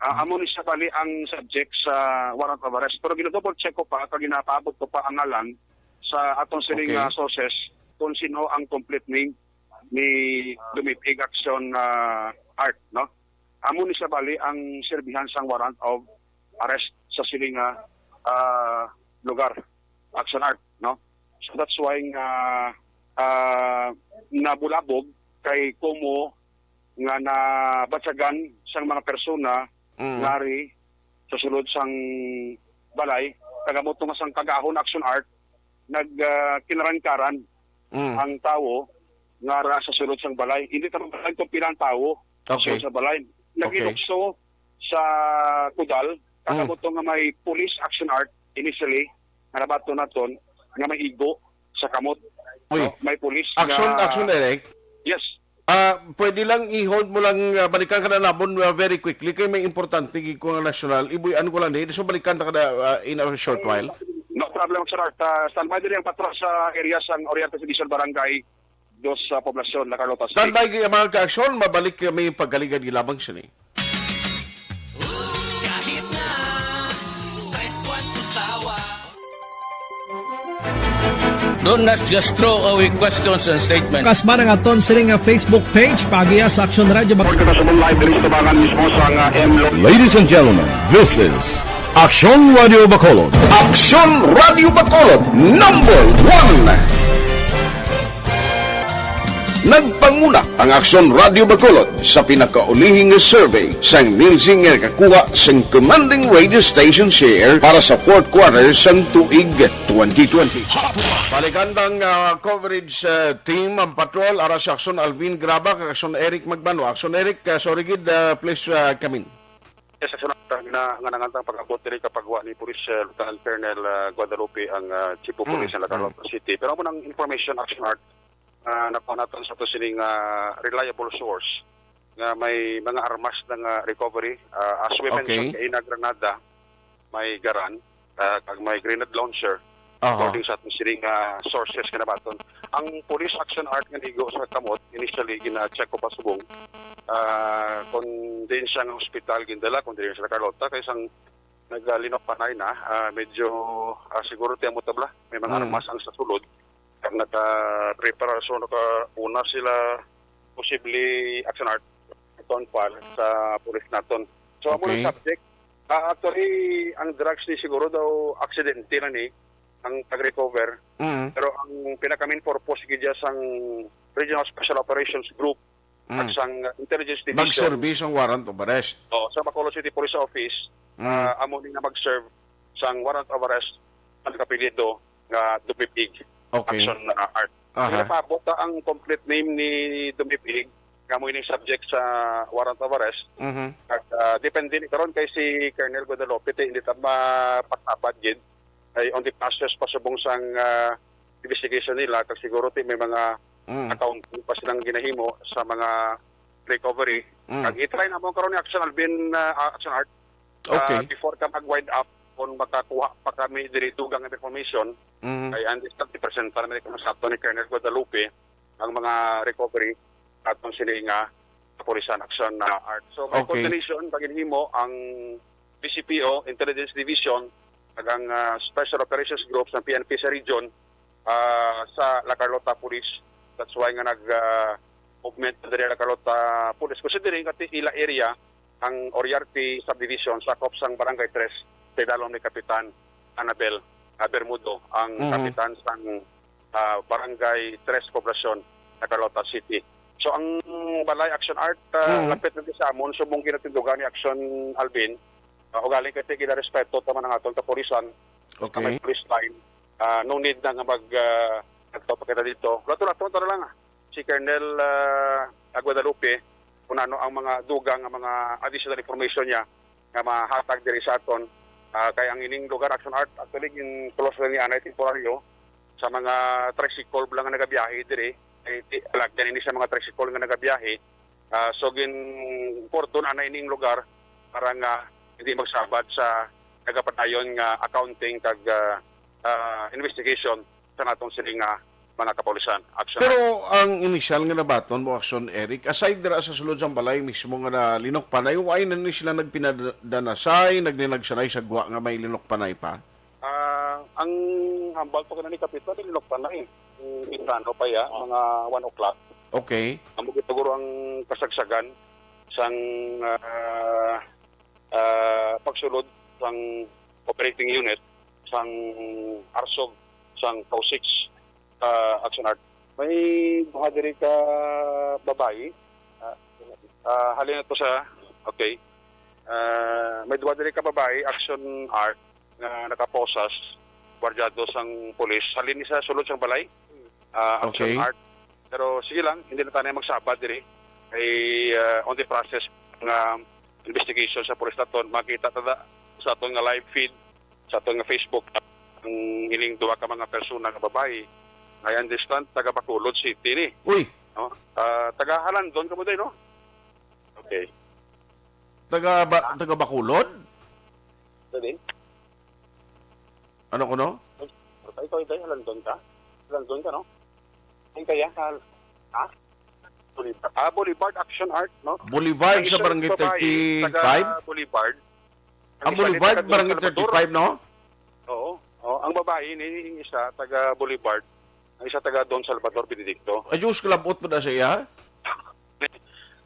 Ah, amo ni siya bali ang subject sa warrant of arrest. Pero gina-double check ko pa, kag ginapaabot ko pa ang ngalan sa atong sining, Okay. ah, sources kung sino ang complete name ni Dumipig Action, ah, Art, no? Amo ni siya bali ang serbihan sang warrant of arrest sa sining, ah, ah, lugar, Action Art, no? So that's why nga, ah, nabulabog kay kumo nga nabatyagan sang mga persona Mm. ngari sa sulod sang balay, kag amo to nga sang kagahon, Action Art, nag, ah, kinarangkaran Mm. ang tawo nga ra sa sulod sang balay. Hindi ta man alam kung pila ang tawo Okay. sulod sa balay. Okay. Nagilukso sa kudal, kag Mm. amo to nga may police, Action Art, initially, nga nabaton naton nga may igo sa kamot. Uy. No? May police Action, nga Action, Eric. Yes. Ah, pwede lang i-hold mo lang, ah, balikan ka na namon, ah, very quickly kay may importante gid ko nga nasyonal. Ibuy-an ko lang ni. So balikan ta ka na, ah, in a short while. No problem, Sir Art. Ah, standby diri ang patrol sa area sang Oriente Subdivision, Barangay Dos sa poblasyon, La Carlota City. Standby kay mga ka-aksyon, mabalik kami pagkaligad lamang sini. Kahit na stress, kwanto sawa. Don't not just throw away questions and statements. Kasman ang aton sini nga Facebook page, paagiha sa Action Radio Bac- Report kita sa live diri sa tubangan mismo sa nga M Lo- Ladies and gentlemen, this is Action Radio Bacolod. Action Radio Bacolod, number one. Nagpanguna ang Action Radio Bacolod sa pinakaulihing nga survey sang Nielsen nga nakakuha sang commanding radio station share para sa fourth quarter sang tuig twenty twenty. Balikan ang, ah, coverage, ah, team ang patrol, ara si Action Alvin Graba kag Action Eric Magbano. Action Eric, ah, sorry gid, ah, please, ah, come in. Yes, Action Art, nga, nga nangantang pag-abot diri kapag wa ni Police, ah, Lieutenant Colonel, ah, Guadalupe ang, ah, Chief of Mm, Police sa La Carlota mm. City. Pero amo nang information, Action Art, ah, nakuha naton sa to sining, ah, reliable source nga may mga armas na nga recovery, ah, as we Okay. mentioned, kay na granada, may garan, ah, kag may grenade launcher, Aha. according sa aton sining, ah, sources nga nabaton. Ang police, Action Art, nga nigo sa kamot, initially gina-check ko pa subong, ah, kung diin siya nga hospital gindala, kung diin siya sa Carlota, kay sang nagalinok panay na, ah, medyo, ah, siguro tiyan mo tabla, may mga Mm. armas ang sa sulod. Kag naka-prepare, so naka-una sila, posible action art aton pa sa pulis naton. So, amo Okay. ang subject. Ah, actually, ang drugs ni siguro daw aksidente na ni ang pag-recover. Mm. Pero ang pinaka-main purpose gid dya sang Regional Special Operations Group Mm. at sang Intelligence Division. Mag-service ang warrant of arrest. Oh, sa Bacolod City Police Office, Mm. ah, amo ni nga mag-serve sang warrant of arrest ang kapilido nga Dumipig Okay. Action, ah, Art. Aha. Kaya paabot na ang complete name ni Dumipig, nga mo ining subject sa warrant of arrest. Mhm. At, ah, depende ni karon kay si Colonel Guadalupe, ti, hindi ta mapasabad gid. Ay on the process pasubong sang, ah, investigation nila, kag siguro ti may mga Mm. account pa silang ginahimo sa mga recovery. Mm. Kag i-try na mo karon ni Action Alvin, ah, Action Art, ah, Okay. before ka mag-wind up, kung makakuha pa kami diri dugang information, Mhm. kay understand, i-presenta naman kamo sa ato ni Colonel Guadalupe ang mga recovery atong sini nga kapulisan action na Art. So, may Okay. coordination, pag-inhimo ang B C P O, Intelligence Division, kag ang, ah, Special Operations Group sa P N P sa region, ah, sa La Carlota Police. That's why nga nag, ah, movement na diri La Carlota Police. Considering nga ti ila area ang Oriarte Subdivision, sakop sang Barangay Tres, sa idalom ni Kapitan Annabel, ah, Bermudo, ang Mhm. kapitan sang, ah, Barangay Tres Poblacion, La Carlota City. So, ang Balay Action Art, ah, Mhm. lapit na sa amon, subong ginatindugan ni Action Alvin. Ah, ugaling kasi ginarespeto ta man ang aton kapulisan, Okay. may police line. Ah, no need na nga mag, ah, nagtaw pa kita dito. Lato-lato, tara lang. Si Colonel, ah, Guadalupe, kung ano ang mga dugang nga mga additional information niya nga mahatag diri sa aton. Ah, kay ang ining lugar, Action Art, actually, gin-close lang ni anay temporaryo sa mga tricycle lang nga nagabiyahe diri. Ay, ti-, alagyan ini sa mga tricycle nga nagabiyahe. Ah, so, gin-cordon anay ining lugar para nga hindi magsabad sa nagapadayon nga accounting kag, ah, ah, investigation sa natong sini nga mga kapulisan. Action. Pero ang inisyal nga nabaton mo, Action Eric, aside dira sa sulod sang balay mismo nga nalinukpanay, why na ni sila nagpinadanasay, nagninagsanay sa gwa nga may linukpanay pa? Ah, ang hambal to kanani, Kapitan, linukpanay. Yung temprano pa ya, mga one o'clock. Okay. Amo gid siguro ang kasagsagan sang, ah, ah, pagsulod sang operating unit sang ARSOG sang Tau six, ah, Action Art. May duha diri ka babayi. Ah, ah, halin na to sa, okay. Ah, may duha diri ka babayi, Action Art, nga nakaposas, gwardyado sang pulis. Halin ni sa sulod sang balay, ah, Action Okay. Art. Pero sige lang, hindi na tayo magsabad diri. Ay, ah, on the process nga investigation sa pulis naton, makita ta da sa aton nga live feed, sa aton nga Facebook, ang ining duha ka mga persona nga babayi. I understand, taga Bacolod City ni. Uy! No? Ah, taga Halandon ka mo din, no? Okay. Taga ba, taga Bacolod? Dali. Ano ko, no? Ikaw, ikaw, Halandon ka? Halandon ka, no? Ang kaya, ha? Ha? Boulevard. Ah, Boulevard Action Art, no? Boulevard Ang sa isang Barangay babae, thirty-five? Taga Boulevard. Ang Ang isa Boulevard, nito, taga Barangay Salvador. Thirty-five, no? Oo. Oo. Ang babae, ni, yung isa, taga Boulevard. Ang isa, taga Don Salvador Benedicto. Ay, Diyos, kalabot pa na siya.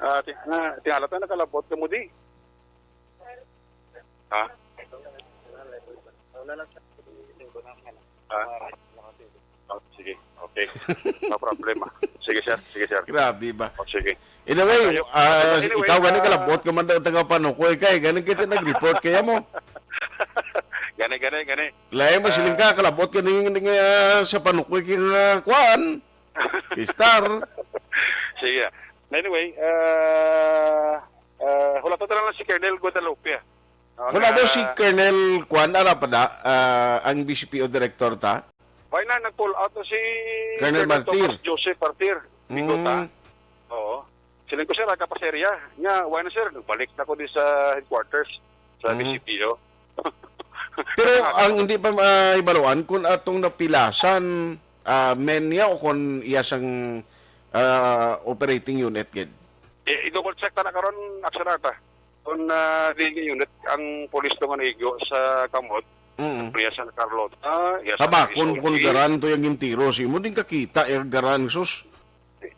Ah, ti-, na, tingala ta, nakalabot ka mo di. Ha? Ha? Oh, sige. Okay. No problema. Sige, sir. Sige, sir. Grabe ba? Oh, sige. Anyway, Tayo. Ah, Anyway, ikaw gani ah, kalabot ka man daw taga Panukoy kay gani kita nag-report kaya mo. Gani, gani, gani. Lain mo siling Ah. ka, kalabot ka ning, ning, ah, sa Panukoy kay nga kuan. Star. Sige. Anyway, ah, ah, wala to lang si Colonel Guadalupe, ah. Ang, Wala mo ah, si Colonel Kwan, ara pa da, ah, ang B C P O director ta? Why na, nag-pull out to si Colonel Colonel Martir. Thomas Joseph Martir. Bigota. Mm. Oo. Siling ko, "Sir, aga pa, sir, ya." Nya, "Why na, sir?" Nagbalik na ko di sa headquarters, sa Mm. B C P O. Pero ang hindi pa, ah, ibaluan kung atong napilasan, ah, men niya o kung iya sang, ah, operating unit gid. I-, i-double check ta na karon, Action Art, ah. Kung, ah, di nga unit ang pulis to nga naigo sa kamot, Mm. iya sa Carlota, iya sa Tama, kung, Isogi. Kung garan to yung gintiro, si mo din kakita yung garan, sus.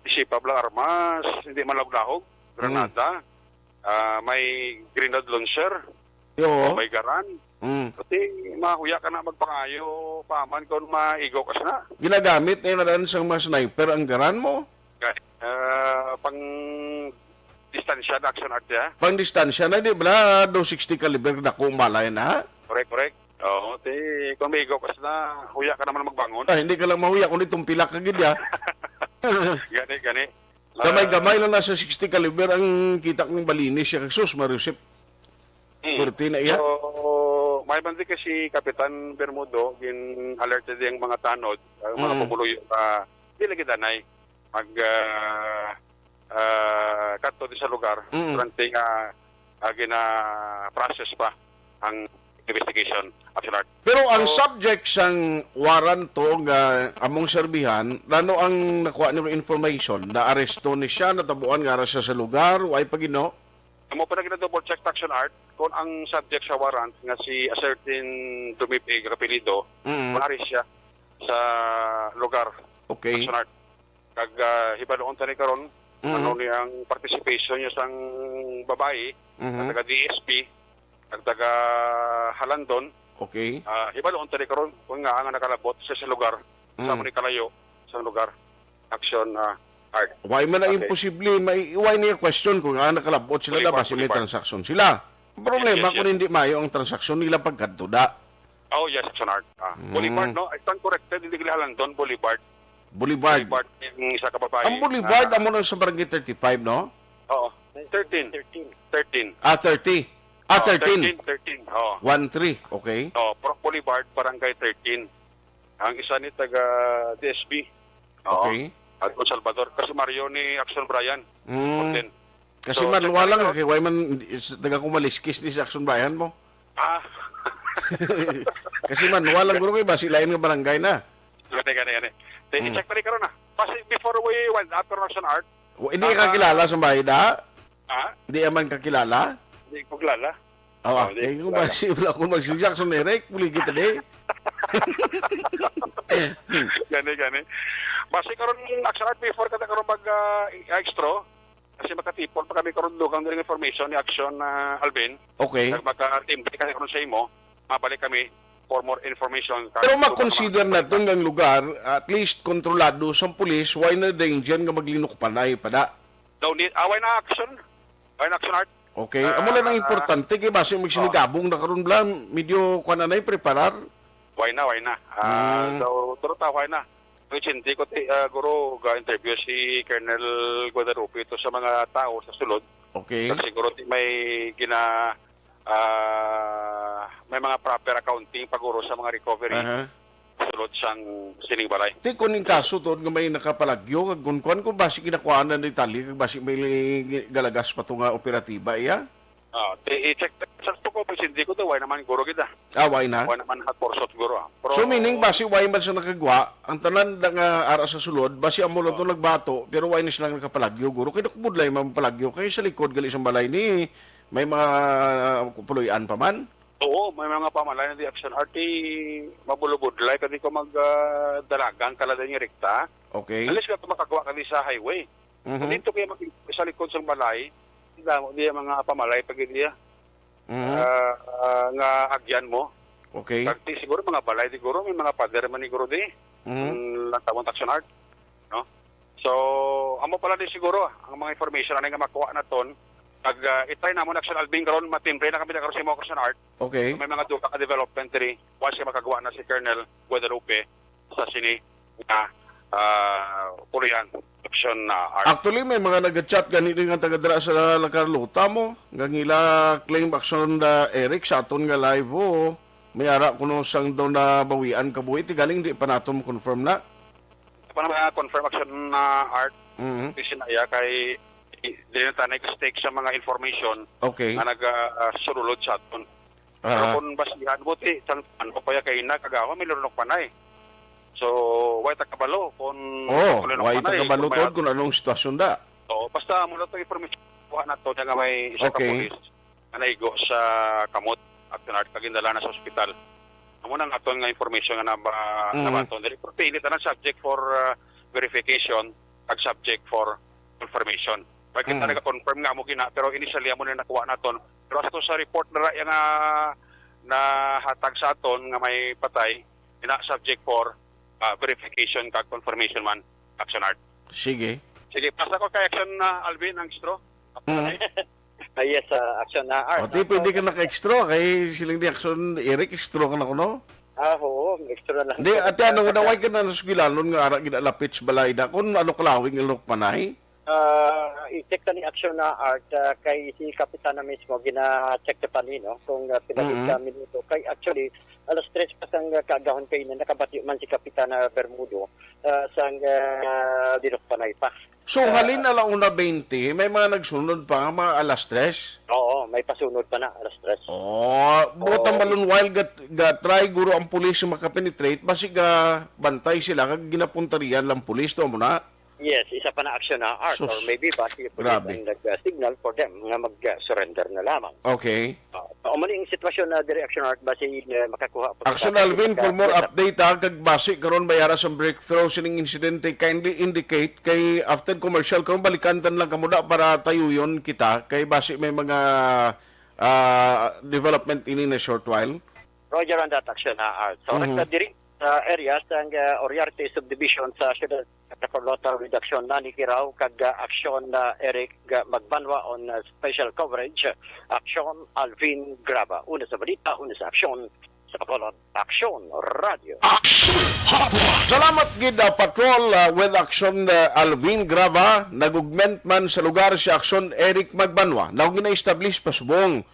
Sipa bala armas, hindi man lahog-lahog, Mm. granada, ah, may grenade launcher, Yo. may garan. Mm. Pati mahuya ka na magpangayo, paman kung maigo ka na. Ginagamit na yun na sang mga sniper ang garan mo? Kay, ah, pang distansya na action art ya. Pang distansya na, di ba? Do sixty caliber na kung malay na. Correct, correct. Oo, ti, kung may igok na, huya ka naman magbangon. Ah, hindi ka lang mahuya, kundi tumpilak ka gid, ya. Gani, gani. Gamay-gamay Ah, lang na sa sixty caliber ang kita kong balinis siya. Sus, Mariusip. Hmm. Kurti na iya. So, may bandi kasi Kapitan Bermudo, gin-alerted ang mga tanod, ang mga Mm. pumuluyo, ah, di lagi danay mag, ah, ah, kadto di sa lugar, Mm. durante nga, ah, gina-process pa ang investigation, Action Art. Pero ang So, subject sang warrant to nga among serbihan, ano ang nakuha nimo information? Naaresto ni siya, natabuan nga ara siya sa lugar, way pa gino? Amo pa na gina-double check, Action Art, kung ang subject sa warrant nga si a certain Dumipig apelyido, Mm. maari siya sa lugar, Okay. Action Art. Kag, ah, hibaluon tani karon, Mhm. ano ni ang participation niya sang babayi, Mhm. nga taga D S P, kag taga Halandon. Okay. Ah, hibaluon tani karon kung nga ang nakalabot siya sa lugar, sa Mm. amo ni kalayo sa lugar. Action, ah, Art. Why man na Okay. imposible, may, why niya question kung nga nakalabot sila na Boulevard, basi may Boulevard. transaksyon sila? Ang problema Yes, yes, kung yes. hindi mayo ang transaksyon nila pagkadto da. Oh, yes, Action Art. Ah, Mm. Boulevard, no? I stand corrected, hindi gali Halandon, Boulevard. Boulevard. Boulevard, yung isa ka babae. Ang Boulevard, Ah. amo na sa Barangay thirty-five, no? Oo. Thirteen. Thirteen. Thirteen. Ah, thirty. Ah, Oo, thirteen. Thirteen, thirteen. Oo. One three, okay. Oo, Pro Boulevard, Barangay thirteen. Ang isa ni taga D S B. Oo. Okay. At Salvador. Kasi Mario ni Action Brian. Mm. Fourteen. Kasi So, manual check lang, lang. Kay why man, taga Kumaliskis ni si Action Brian mo? Ah. Kasi manual lang, guro, kay basi lain nga barangay na. Gani, gani, gani. Te, Hmm. i-check pa rin karon na. Kasi before we wind up, karon, Action Art. Wa-, hindi Ah, ka kilala sa bahay da? Ha? Hindi man ka kilala? Hindi ko kilala. Awa, Oh, hindi eh, ko kung kilala. Basi wala akong mag-, si Jackson Eric, muli kita di. Gani, gani. Basi karon, Action Art, before ka na karon mag, ah, extra, kasi makatipon pa kami karon dugang diri nga information ni Action, ah, Alvin. Okay. Kag maka-timbre kami karon sa imo, mabalik kami for more information. Pero Kag ma-consider na naman. Tong ang lugar, at least kontrolado sa pulis, why na danger nga maglinukpanay pa da? Daw ni, ah, why na action? Why na action, Art? Okay. Ah, Amo lang ang importante kay basi magsinigabong na karon bla, medyo kuan na nay preparar. Why na, why na? Ah, Mm. So, turo ta, why na? Presente ko ti, ah, guro, ga-interview si Colonel Guadalupe ito sa mga tao sa sulod. Okay. Kag siguro ti may gina-, ah, may mga proper accounting pa guro sa mga recovery Aha. sulod sang sining balay. Ti kun in kaso tuod nga may nakapalagyo, kag kun kuan, kung basi ginakuhaan na ni tali, kag basi may galagas pa to nga operatiba, iya? Ah, ti, i-check sa pagko-, presente ko to, why naman guro kita? Ah, why na? Why naman hot pursuit guro, ah. Pero So, meaning, basi why man sa nakagwa, ang tanan na nga ara sa sulod, basi amo lang to Oh. nagbato, pero why na sila nakapalagyo, guro? Kay nakabudlay man palagyo, kay sa likod gali sa balay ni, may mga, ah, puloy-an pa man. Oo, may mga pamalay na di Action Art, eh, mabulubudlay, kadi ko mag, ah, dalagan, kaladan nga rekta. Okay. At least ka makagwa kadi sa highway. Mhm. Kung dito kaya mag-, sa likod sang balay, damo diya mga pamalay pag diya. Mhm. Ah, ah, nga agyan mo. Okay. Kag di siguro mga balay, siguro may mga pader man siguro di. Mhm. Ang lang tawon Action Art, no? So, amo pala di siguro ang mga information ani nga makuha naton. Pag, ah, itry namon Action Alvin karon, matimbre na kami na karon sa imo Action Art. Okay. So, may mga dugang ka development diri. Once nga makagawa na si Colonel Guadalupe sa sini nga, ah, puloy-an, Action, ah, Art. Actually, may mga nag-chat gani din nga taga dira sa La Carlota mo. Nga ngila claim Action, ah, Eric sa aton nga live, oh. May ara kuno sang daw na bawian kabuhi. Ti galing di pa nato mo-confirm na. Pa na confirm Action, ah, Art. Mhm. Kasi na iya kay, di na tanay ka stake sa mga information Okay. nga nag, ah, sululod sa aton. Pero Aha. kung basihan mo, ti, sang, ano pa ya kay na, kagahon, may lunok pa na eh. So, way ta kabalo kung Oh, kung lunok way pa na ta eh, kabalo kung may tod kung anong sitwasyon da. Oo, basta mo na to information kuha na to, nga may isa ka Okay. pulis nga naigo sa kamot at pinart kagindala na sa ospital. Amo na nga aton nga information nga naba-, Mhm. nabaton diri. Pero pili tanan subject for, uh, verification. kag subject for confirmation. Kay kita Mm. nag-confirm nga amo gina, pero initially amo na nakuha naton. Pero as to sa report na ra nga nahatag sa aton nga may patay, ina subject for, ah, verification kag confirmation man, Action Art. Sige. Sige, pasa ko kay Action, ah, Alvin, ang straw. Mm. Ah, yes, ah, Action, ah, Art, O, ti, ah, pwede ka naka-extra kay siling ni Action Eric, extra ka na kuno. Ah, oo, extra lang. Hindi, ate, ano, Kaya naway ka na nasugilanon nga ara ginalapit sa balay da? Kung ano kalawig ang lukpanay? Ah, i-check ta ni Action na Art, ah, kay si Kapitana mismo gina-check ta pa ni, no, kung, ah, pila gid Mm. ka minuto. Kay actually, alas tres pa sang, ah, kaagahon kay na nakabati man si Kapitana Bermudo, ah, sang, ah, dinukpanay pa. So, Ah, halin na lang una twenty, may mga nagsunod pa nga mga alas tres. Oo, may pasunod pa na, alas tres. Oh, buot ang Oo. balon while ga, ga-try guro ang pulis nga makapenetrate, basi ga bantay sila kag ginapuntarian lang pulis, to mo na? Yes, isa pa na action na, Art, Sus. or maybe basi Grabe. ang nag-signal for them nga mag-surrender na lamang. Okay. Ah, mao man ang sitwasyon na diri, Action Art, basi, eh, makakuha pa Action kita Alvin, sa for more update, ha, kag basi karon may ara sa breakthrough sining insidente, kindly indicate kay after commercial karon balikan tan lang kamo da para tayuyon kita kay basi may mga, ah, development ini na short while. Roger on that, Action, ha, Art. So, Mhm. nagka diri sa area sang, ah, Oriarte Subdivision sa siyudad sa Bacolod, Redaksyon Nani Kiraw kag, ah, Action, ah, Eric, ah, Magbanwa on, ah, special coverage. Action Alvin Graba. Una sa balita, una sa aksyon sa Bacolod. Action Radio. Action Hotline. Salamat gid, ah, Patrol, ah, with Action, ah, Alvin Graba. Nag-augment man sa lugar si Action Eric Magbanwa. Naong gina-establish pa subong.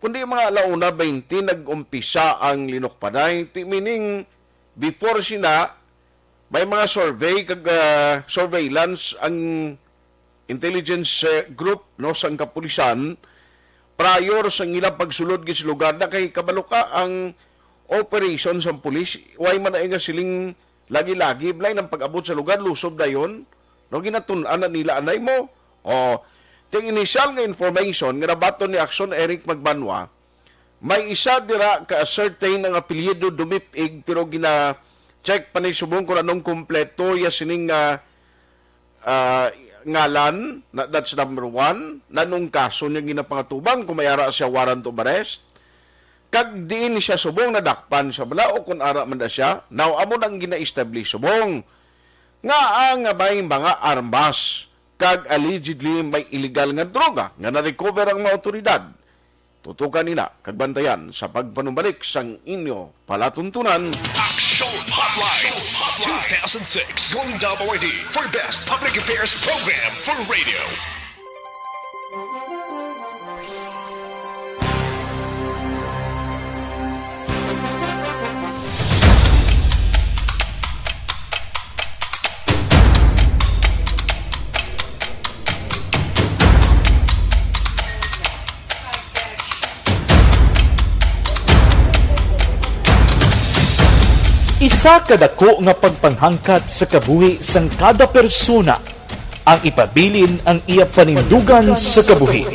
Kundi mga alauna twenty nag-umpisa ang linukpanay. Ti meaning, before sina, may mga survey kag, ah, surveillance ang intelligence, eh, group, no, sang kapulisan prior sa ilang pagsulod gid sa lugar na kay kabalo ka ang operation sang pulis, way man na nga siling lagi-lagi, balay nang pag-abot sa lugar, lusob dayon. No, ginatun-an na nila anay mo. O, ting initial nga information nga nabaton ni Action Eric Magbanwa, may isa dira ka certain ang apelyido Dumipig, pero gina-check pa ni subong kung anong kompleto ya sining, ah, ah, ngalan, na, that's number one, nanong kaso niya ginapangatubang, kung may ara siya warrant of arrest, kag diin siya subong nadakpan sa bala o kung ara man na siya. Now, amo nang gina-establish subong nga ang may mga armas kag allegedly may illegal nga droga nga na-recover ang mga awtoridad. Tutukan nila kag bantayan sa pagpanumbalik sang inyo palatuntunan. Action Hotline two thousand six, Golden Dove Awardee for Best Public Affairs Program for Radio. Isa ka dako nga pagpanghangkat sa kabuhi sang kada persona ang ipabilin ang iya panindugan sa kabuhi.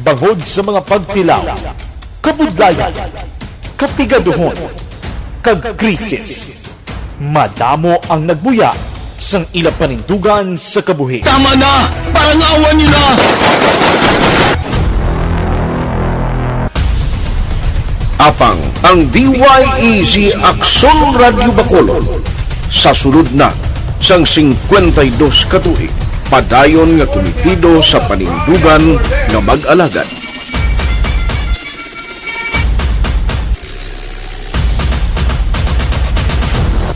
Bangod sa mga pagtilaw, kabudlayan, kapigaduhon, kag krisis, madamo ang nagbuya sang ila panindugan sa kabuhi. Tama na! Parangawan niyo na! Apang ang D Y E Z Aksyon Radyo Bacolod sa sulod na sang singkwenta y dos ka tuig, padayon nga kumitido sa panindugan nga mag-alagad.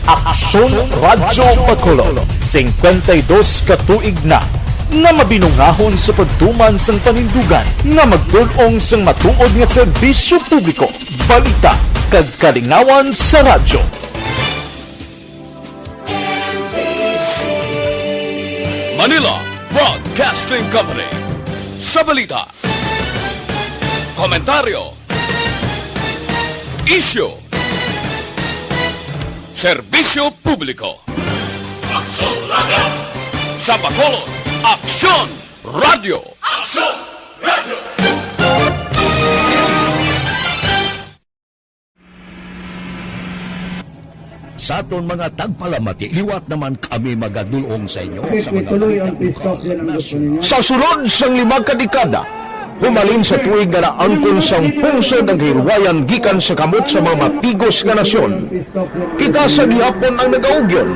Aksyon Radyo Bacolod, singkwenta y dos ka tuig na nga mabinungahon sa pagtuman sang panindugan nga magtul-ong sang matuod nga serbisyo publiko, balita, kag kalingawan sa radyo. Manila Broadcasting Company. Sa balita, komentaryo, isyu, serbisyo publiko. Aksyon Radyo. Sa Bacolod, Aksyon Radyo. Aksyon Radyo. Sa aton mga tagpalamati, liwat naman kami magadulong sa inyo sa mga balita lokal, nasyonal. Sa sulod sang lima ka dekada, humalin sa tuig nga naangkon sang pungsod ang kahilwayan gikan sa kamot sa mga mapigos nga nasyon, kita sa gihapon ang nagaugyon,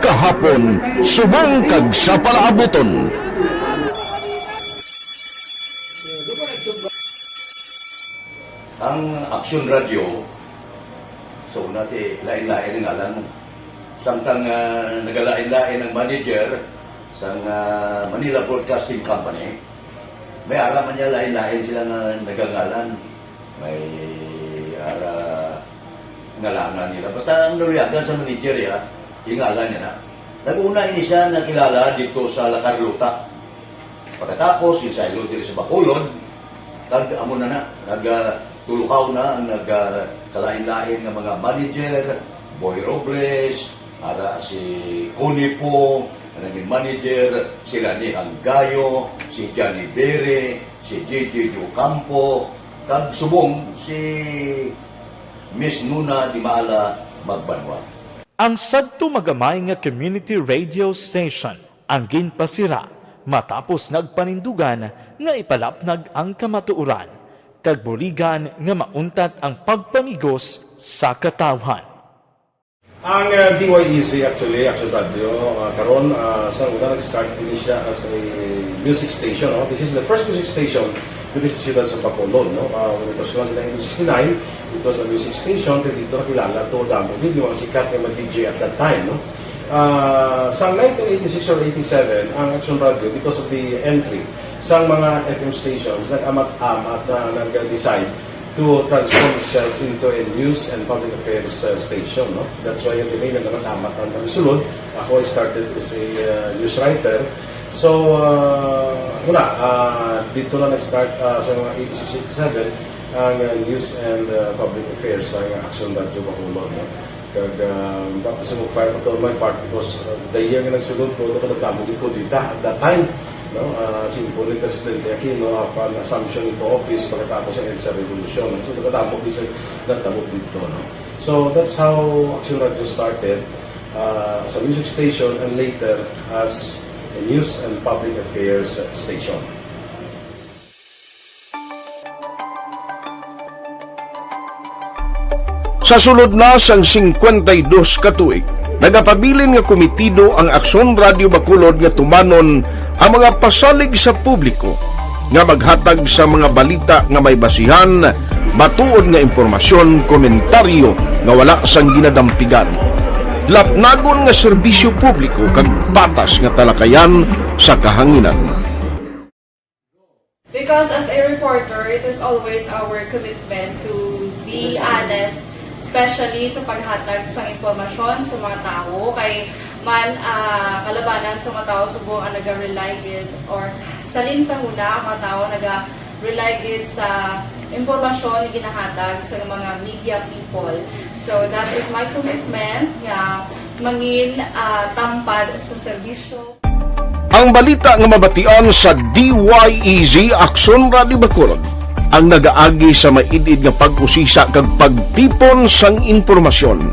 kahapon, subong kag sa palaabuton. Ang Aksyon Radio, so, una ti, lain-lain ang ngalan mo. Samtang, ah, nagalain-lain ang manager sang, ah, Manila Broadcasting Company, may ara man niya lain-lain sila nga nagangalan. May ara ngalangan nila. Basta ang naluyagan sa manager, ya, ingalan niya na. Nag-una ini siya nakilala dito sa La Carlota. Pagkatapos, ginsaylo diri sa Bacolod, kag amo na na, nag, ah, tulukaw na ang nag, ah, kalain-lain nga mga manager, Boy Robles, ara si Connie Poo, nga naging manager, si Lani Hanggayo, si Johnny Bere, si J J Ocampo, kag subong si Miss Nuna Dimala Magbanwa. Ang sadto magamay nga community radio station ang ginpasira matapos nagpanindugan nga ipalapnag ang kamatuoran kag buligan nga mauntat ang pagpamigos sa katawhan. Ang, uh, D Y E Z actually, Action Radio, uh, karon, uh, sa una nag-start din siya as a music station, no? This is the first music station dito sa siyudad sa Bacolod, no? Uh, when it was launched in nineteen sixty-nine, it was a music station, kaya dito nakilala to, damo din yung mga sikat nga mga D J at that time, no? Uh, sa nineteen eighty-six or eighty-seven, ang Action Radio, because of the entry sa mga F M stations, nag-amat-amat na nag-decide to transform itself into a news and public affairs, uh, station, no? That's why yung tinay nag-amat-amat ang kami sulod. Ako, I started as a, uh, news writer. So, uh, wala, uh, dito na nag-start, uh, sa mga eighty-six, eighty-seven, ang, uh, news and, uh, public affairs sa Action Radio Bacolod, no? Kag, ah, tapos sa mag-file ko to my part because, ah, the year nga nagsulod ko, ano ko nagdamo gid ko dita at that time, no? Ah, simple ni Presidente Aquino, apan assumption into office pagkatapos sa EDSA Revolution. So, nagdamo gid sa nagdamo dito, no? So, that's how Action Radio started, ah, as a music station and later as a news and public affairs station. Sa sulod na sang singkwenta y dos ka tuig, nagapabilin nga komitido ang Aksyon Radio Bacolod nga tumanon ang mga pasalig sa publiko nga maghatag sa mga balita nga may basihan, matuod nga impormasyon, komentaryo nga wala sang ginadampigan, lapnagon nga serbisyo publiko kag patas nga talakayan sa kahanginan. Because as a reporter, it is always our commitment to be honest, especially sa paghatag sa impormasyon sa mga tawo. Kay man, ah, kalabanan sa mga tawo subong ang naga-rely gid, or salin sa huna ang mga tawo naga-rely gid sa impormasyon nga ginahatag sa mga media people. So that is my commitment nga mangin, ah, tampad sa serbisyo. Ang balita nga mabatian sa D Y E Z Aksyon Radio Bacolod ang nagaagi sa maid-id nga pag-usisa kag pagtipon sang impormasyon.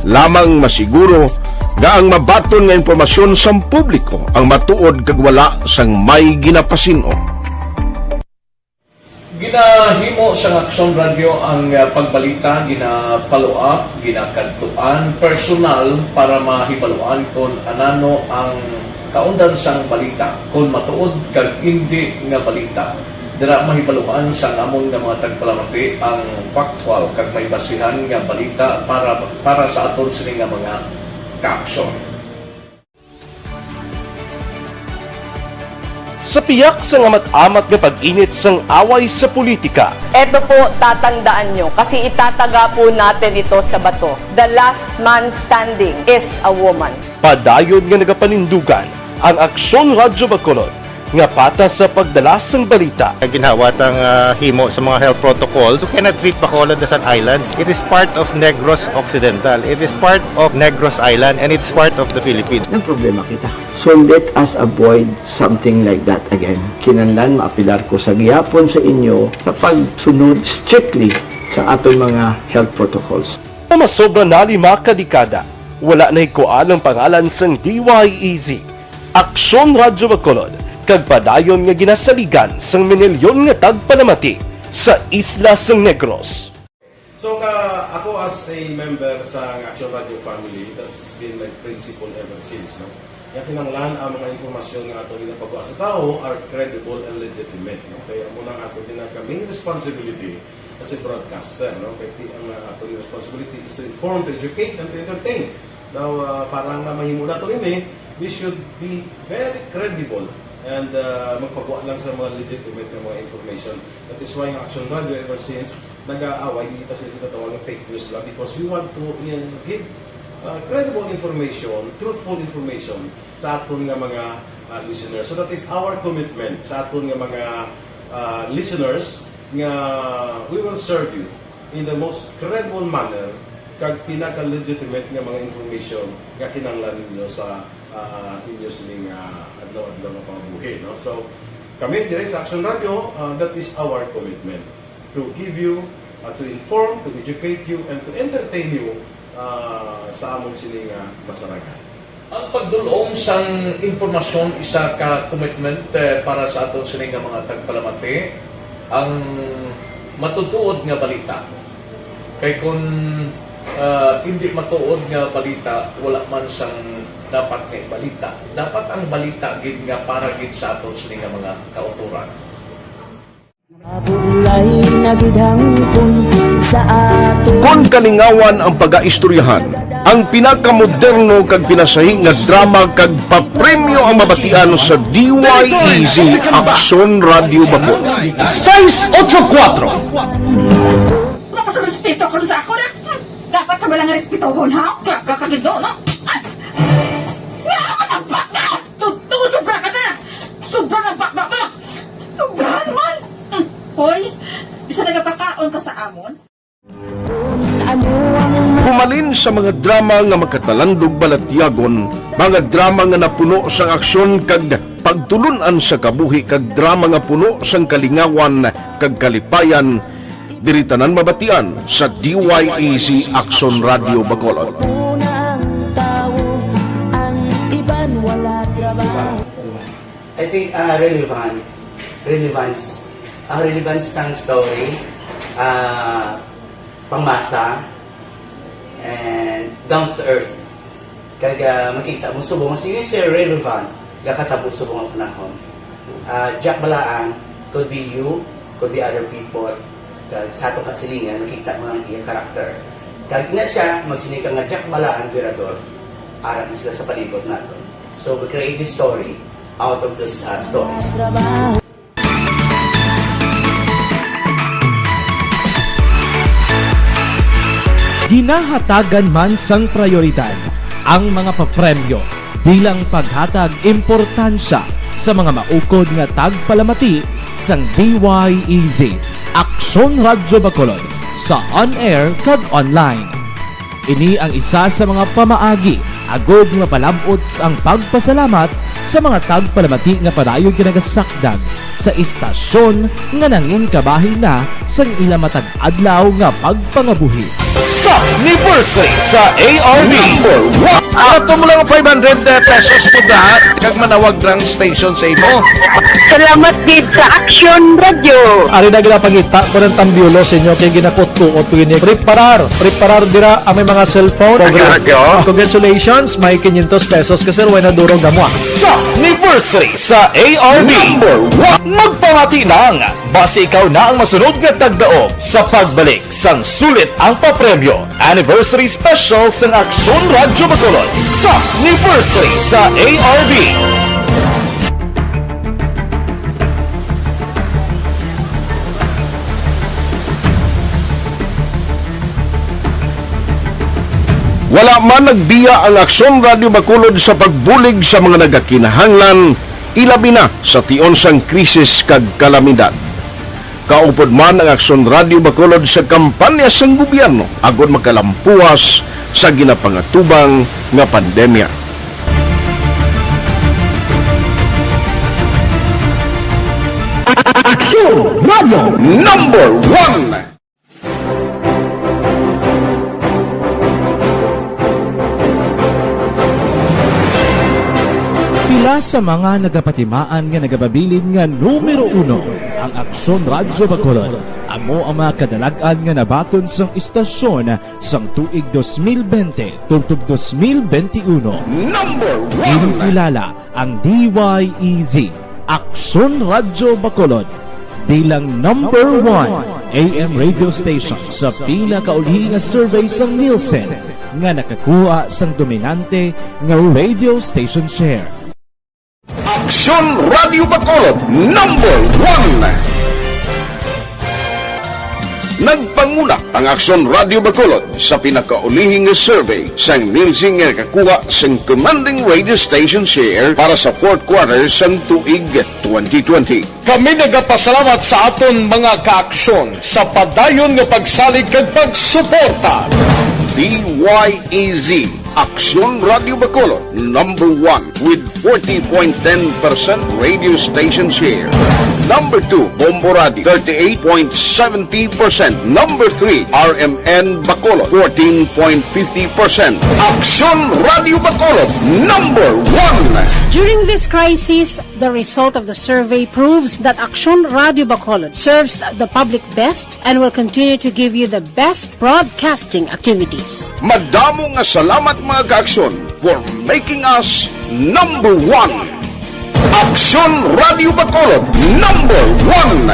Lamang masiguro nga ang mabaton nga impormasyon sang publiko ang matuod kag wala sang may ginapasin-o. Ginahimo sang Aksyon Radio ang, ah, pagbalita, gina-follow up, ginakadtuan personal para mahibaluan kon anano ang kaundan sang balita, kon matuod kag indi nga balita. Dira mahibaluan sang amon nga mga tagpalamati ang factual kag may basihan nga balita para, para sa aton sini nga mga kaaksyon. Sa piyak sang amat-amat nga pag-init sang away sa politika, Eto po, tatandaan nyo, kasi itataga po natin ito sa bato. The last man standing is a woman. Padayon nga nagapanindugan ang Aksyon Radyo Bacolod nga patas sa pagdala sang balita. Ginhawa tang, ah, himo sa mga health protocols. You cannot treat Bacolod as an island. It is part of Negros Occidental. It is part of Negros Island, and it's part of the Philippines. Nagproblema kita. So let us avoid something like that again. Kinahanglan maapelar ko sa gihapon sa inyo sa pagsunod strictly sa aton mga health protocols. Sa masobra na lima ka dekada, Wala na'y kuan ang pangalan sang D Y E Z, Aksyon Radyo Bacolod, kag padayon nga ginasaligan sang minilyon nga tagpalamati sa isla sang Negros. So, ka, ako as a member sa Action Radio family, that's been my principle ever since, no? Nga kinahanglan ang mga impormasyon nga ato ginapagwa sa tawo are credible and legitimate, no? Kaya amo na ang ato ginaka-, main responsibility as a broadcaster, no? Kaya ti-, ang, uh, ato responsibility is to inform, to educate, and to entertain. Now, uh, para nga mahimo nato ini, we should be very credible and, uh, magpagwa lang sa mga legitimate nga mga information. That is why ang Action Radio ever since nag-aaway, di kita sila sa katawag ng fake news lang because we want to, uh, give, uh, credible information, truthful information sa aton nga mga, uh, listeners. So that is our commitment sa aton nga mga, uh, listeners nga we will serve you in the most credible manner kag pinaka-legitimate nga mga information nga kinahanglan ninyo sa, ah, inyo sining, ah, adlaw-adlaw nga pangabuhi, no? So, kami diri sa Action Radio, ah, that is our commitment, to give you, ah, to inform, to educate you, and to entertain you, ah, sa amon sini nga masaragan. Ang pagdul-ong sang impormasyon isa ka commitment, eh, para sa aton sini nga mga tagpalamati, ang matutuod nga balita. Kay kun, ah, indi matuod nga balita, wala man sang dapat nga ibalita. Dapat ang balita gid nga para gid sa aton sini nga mga kautoran. Mabulay na gid hangpon sa aton. Kon kalingawan ang pagaistoryahan, ang pinakamoderno kag pinasahi nga drama kag papremyo ang mabatian sa D Y E Z Aksyon Radio Bacolod. Sais otso kuwatro. Wala ka sa respeto karon sa ako na. Hmm. Dapat ka ba lang respetohon, ha? Ka, ka, kagindo, no? Ay! Nga ka nagbaka! Totoo, sobra ka na! Sobra na baba mo! Sobrahan man! Hmm. Hoy, bisan nagapakaon ka sa amon? Humalin sa mga drama nga makatalandog balatyagon, mga drama nga napuno sang aksyon kag pagtulon-an sa kabuhi kag drama nga puno sang kalingawan kag kalipayan, diri tanan mabatian sa D Y E Z Aksyon Radio Bacolod. I think, ah, relevant. Relevance. Ang relevance sang story, ah, pangmasa, and down to earth. Kag, ah, makita mo subong, sige, sir, relevant, gakatabo subong ang panahon. Ah, Jack Balaan, could be you, could be other people. Kag sa atong kasilingan, makita mo ang iya karakter. Kag ina siya, magsiling ka nga Jack Balaan, Virador, ara na sila sa palibot naton. So, we create this story out of those, ah, stories. Ginahatagan man sang prayoridad ang mga papremyo bilang paghatag importansya sa mga maukod nga tagpalamati sang D Y E Z, Aksyon Radyo Bacolod, sa on-air kag online. Ini ang isa sa mga pamaagi agod nga mapalab-ot ang pagpasalamat sa mga tagpalamati nga padayon ginagasakdag sa istasyon nga nangin kabahin na sang ila matag adlaw nga pagpangabuhi. Sa anniversary sa A R B. Number one. Ato mo lang five hundred pesos po da, kag manawag lang station sa imo. Salamat gid sa Action Radio. Ari na ginapangita ko ng tambiolo sa inyo kay ginakutkuot ko ini. Preparar, preparar dira ang may mga cellphone. Radyo, radyo. Congratulations, may quinientos pesos ka, sir. Way na durog na mo, ah. Sa anniversary sa A R B. Number one. Magpamati lang. Basi ikaw na ang masunod nga tagdaog sa pagbalik sang sulit ang papremyo. Anniversary Special sang Aksyon Radyo Bacolod sa anniversary sa A R B. Wala man nagbiya ang Aksyon Radyo Bacolod sa pagbulig sa mga nagakinahanglan, ilabi na sa tion sang krisis kag kalamidad. Kaupod man ang Aksyon Radyo Bacolod sa kampanya sang gobyerno agod makalampuwas sa ginapangatubang nga pandemya. Aksyon Radyo Number One. Sa mga nagapatimaan nga nagapabilin nga numero uno, ang Aksyon Radyo Bacolod amo ang mga kadalag-an nga nabaton sang istasyon sang tuig dos mil bente tubtob dos mil bente uno. Number one. Ginkilala ang D Y E Z, Aksyon Radyo Bacolod, bilang number one A M radio station sa pinakauli nga survey sang Nielsen nga nakakuha sang dominante nga radio station share. Aksyon Radio Bacolod, number one. Nagpanguna ang Aksyon Radio Bacolod sa pinakaulihing survey sang Nielsen nga nakakuha sang commanding radio station share para sa fourth quarter sang tuig twenty twenty. Kami nagapasalamat sa aton mga kaaksyon sa padayon nga pagsalig kag pagsuporta. D Y E Z, Aksyon Radio Bacolod, number one with forty point ten percent radio station share. Number two, Bombo Radio, thirty-eight point seventy percent. Number three, R M N Bacolod, fourteen point fifty percent. Aksyon Radio Bacolod, number one. During this crisis, the result of the survey proves that Aksyon Radio Bacolod serves the public best and will continue to give you the best broadcasting activities. Madamo nga salamat, mga kaaksyon, for making us number one. Aksyon Radio Bacolod, number one.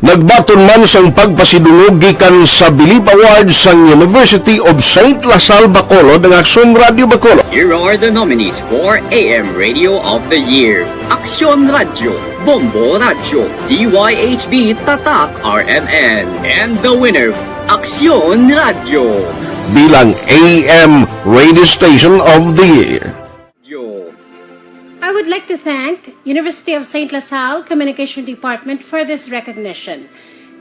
Nagbaton man sang pagpasidungog gikan sa Bilib Awards sang University of Saint La Salle Bacolod ang Aksyon Radio Bacolod. Here are the nominees for A M Radio of the Year. Aksyon Radyo, Bombo Radyo, D Y H B Tatak R M N, and the winner, Aksyon Radyo. Bilang A M Radio Station of the Year. I would like to thank University of Saint La Salle Communication Department for this recognition.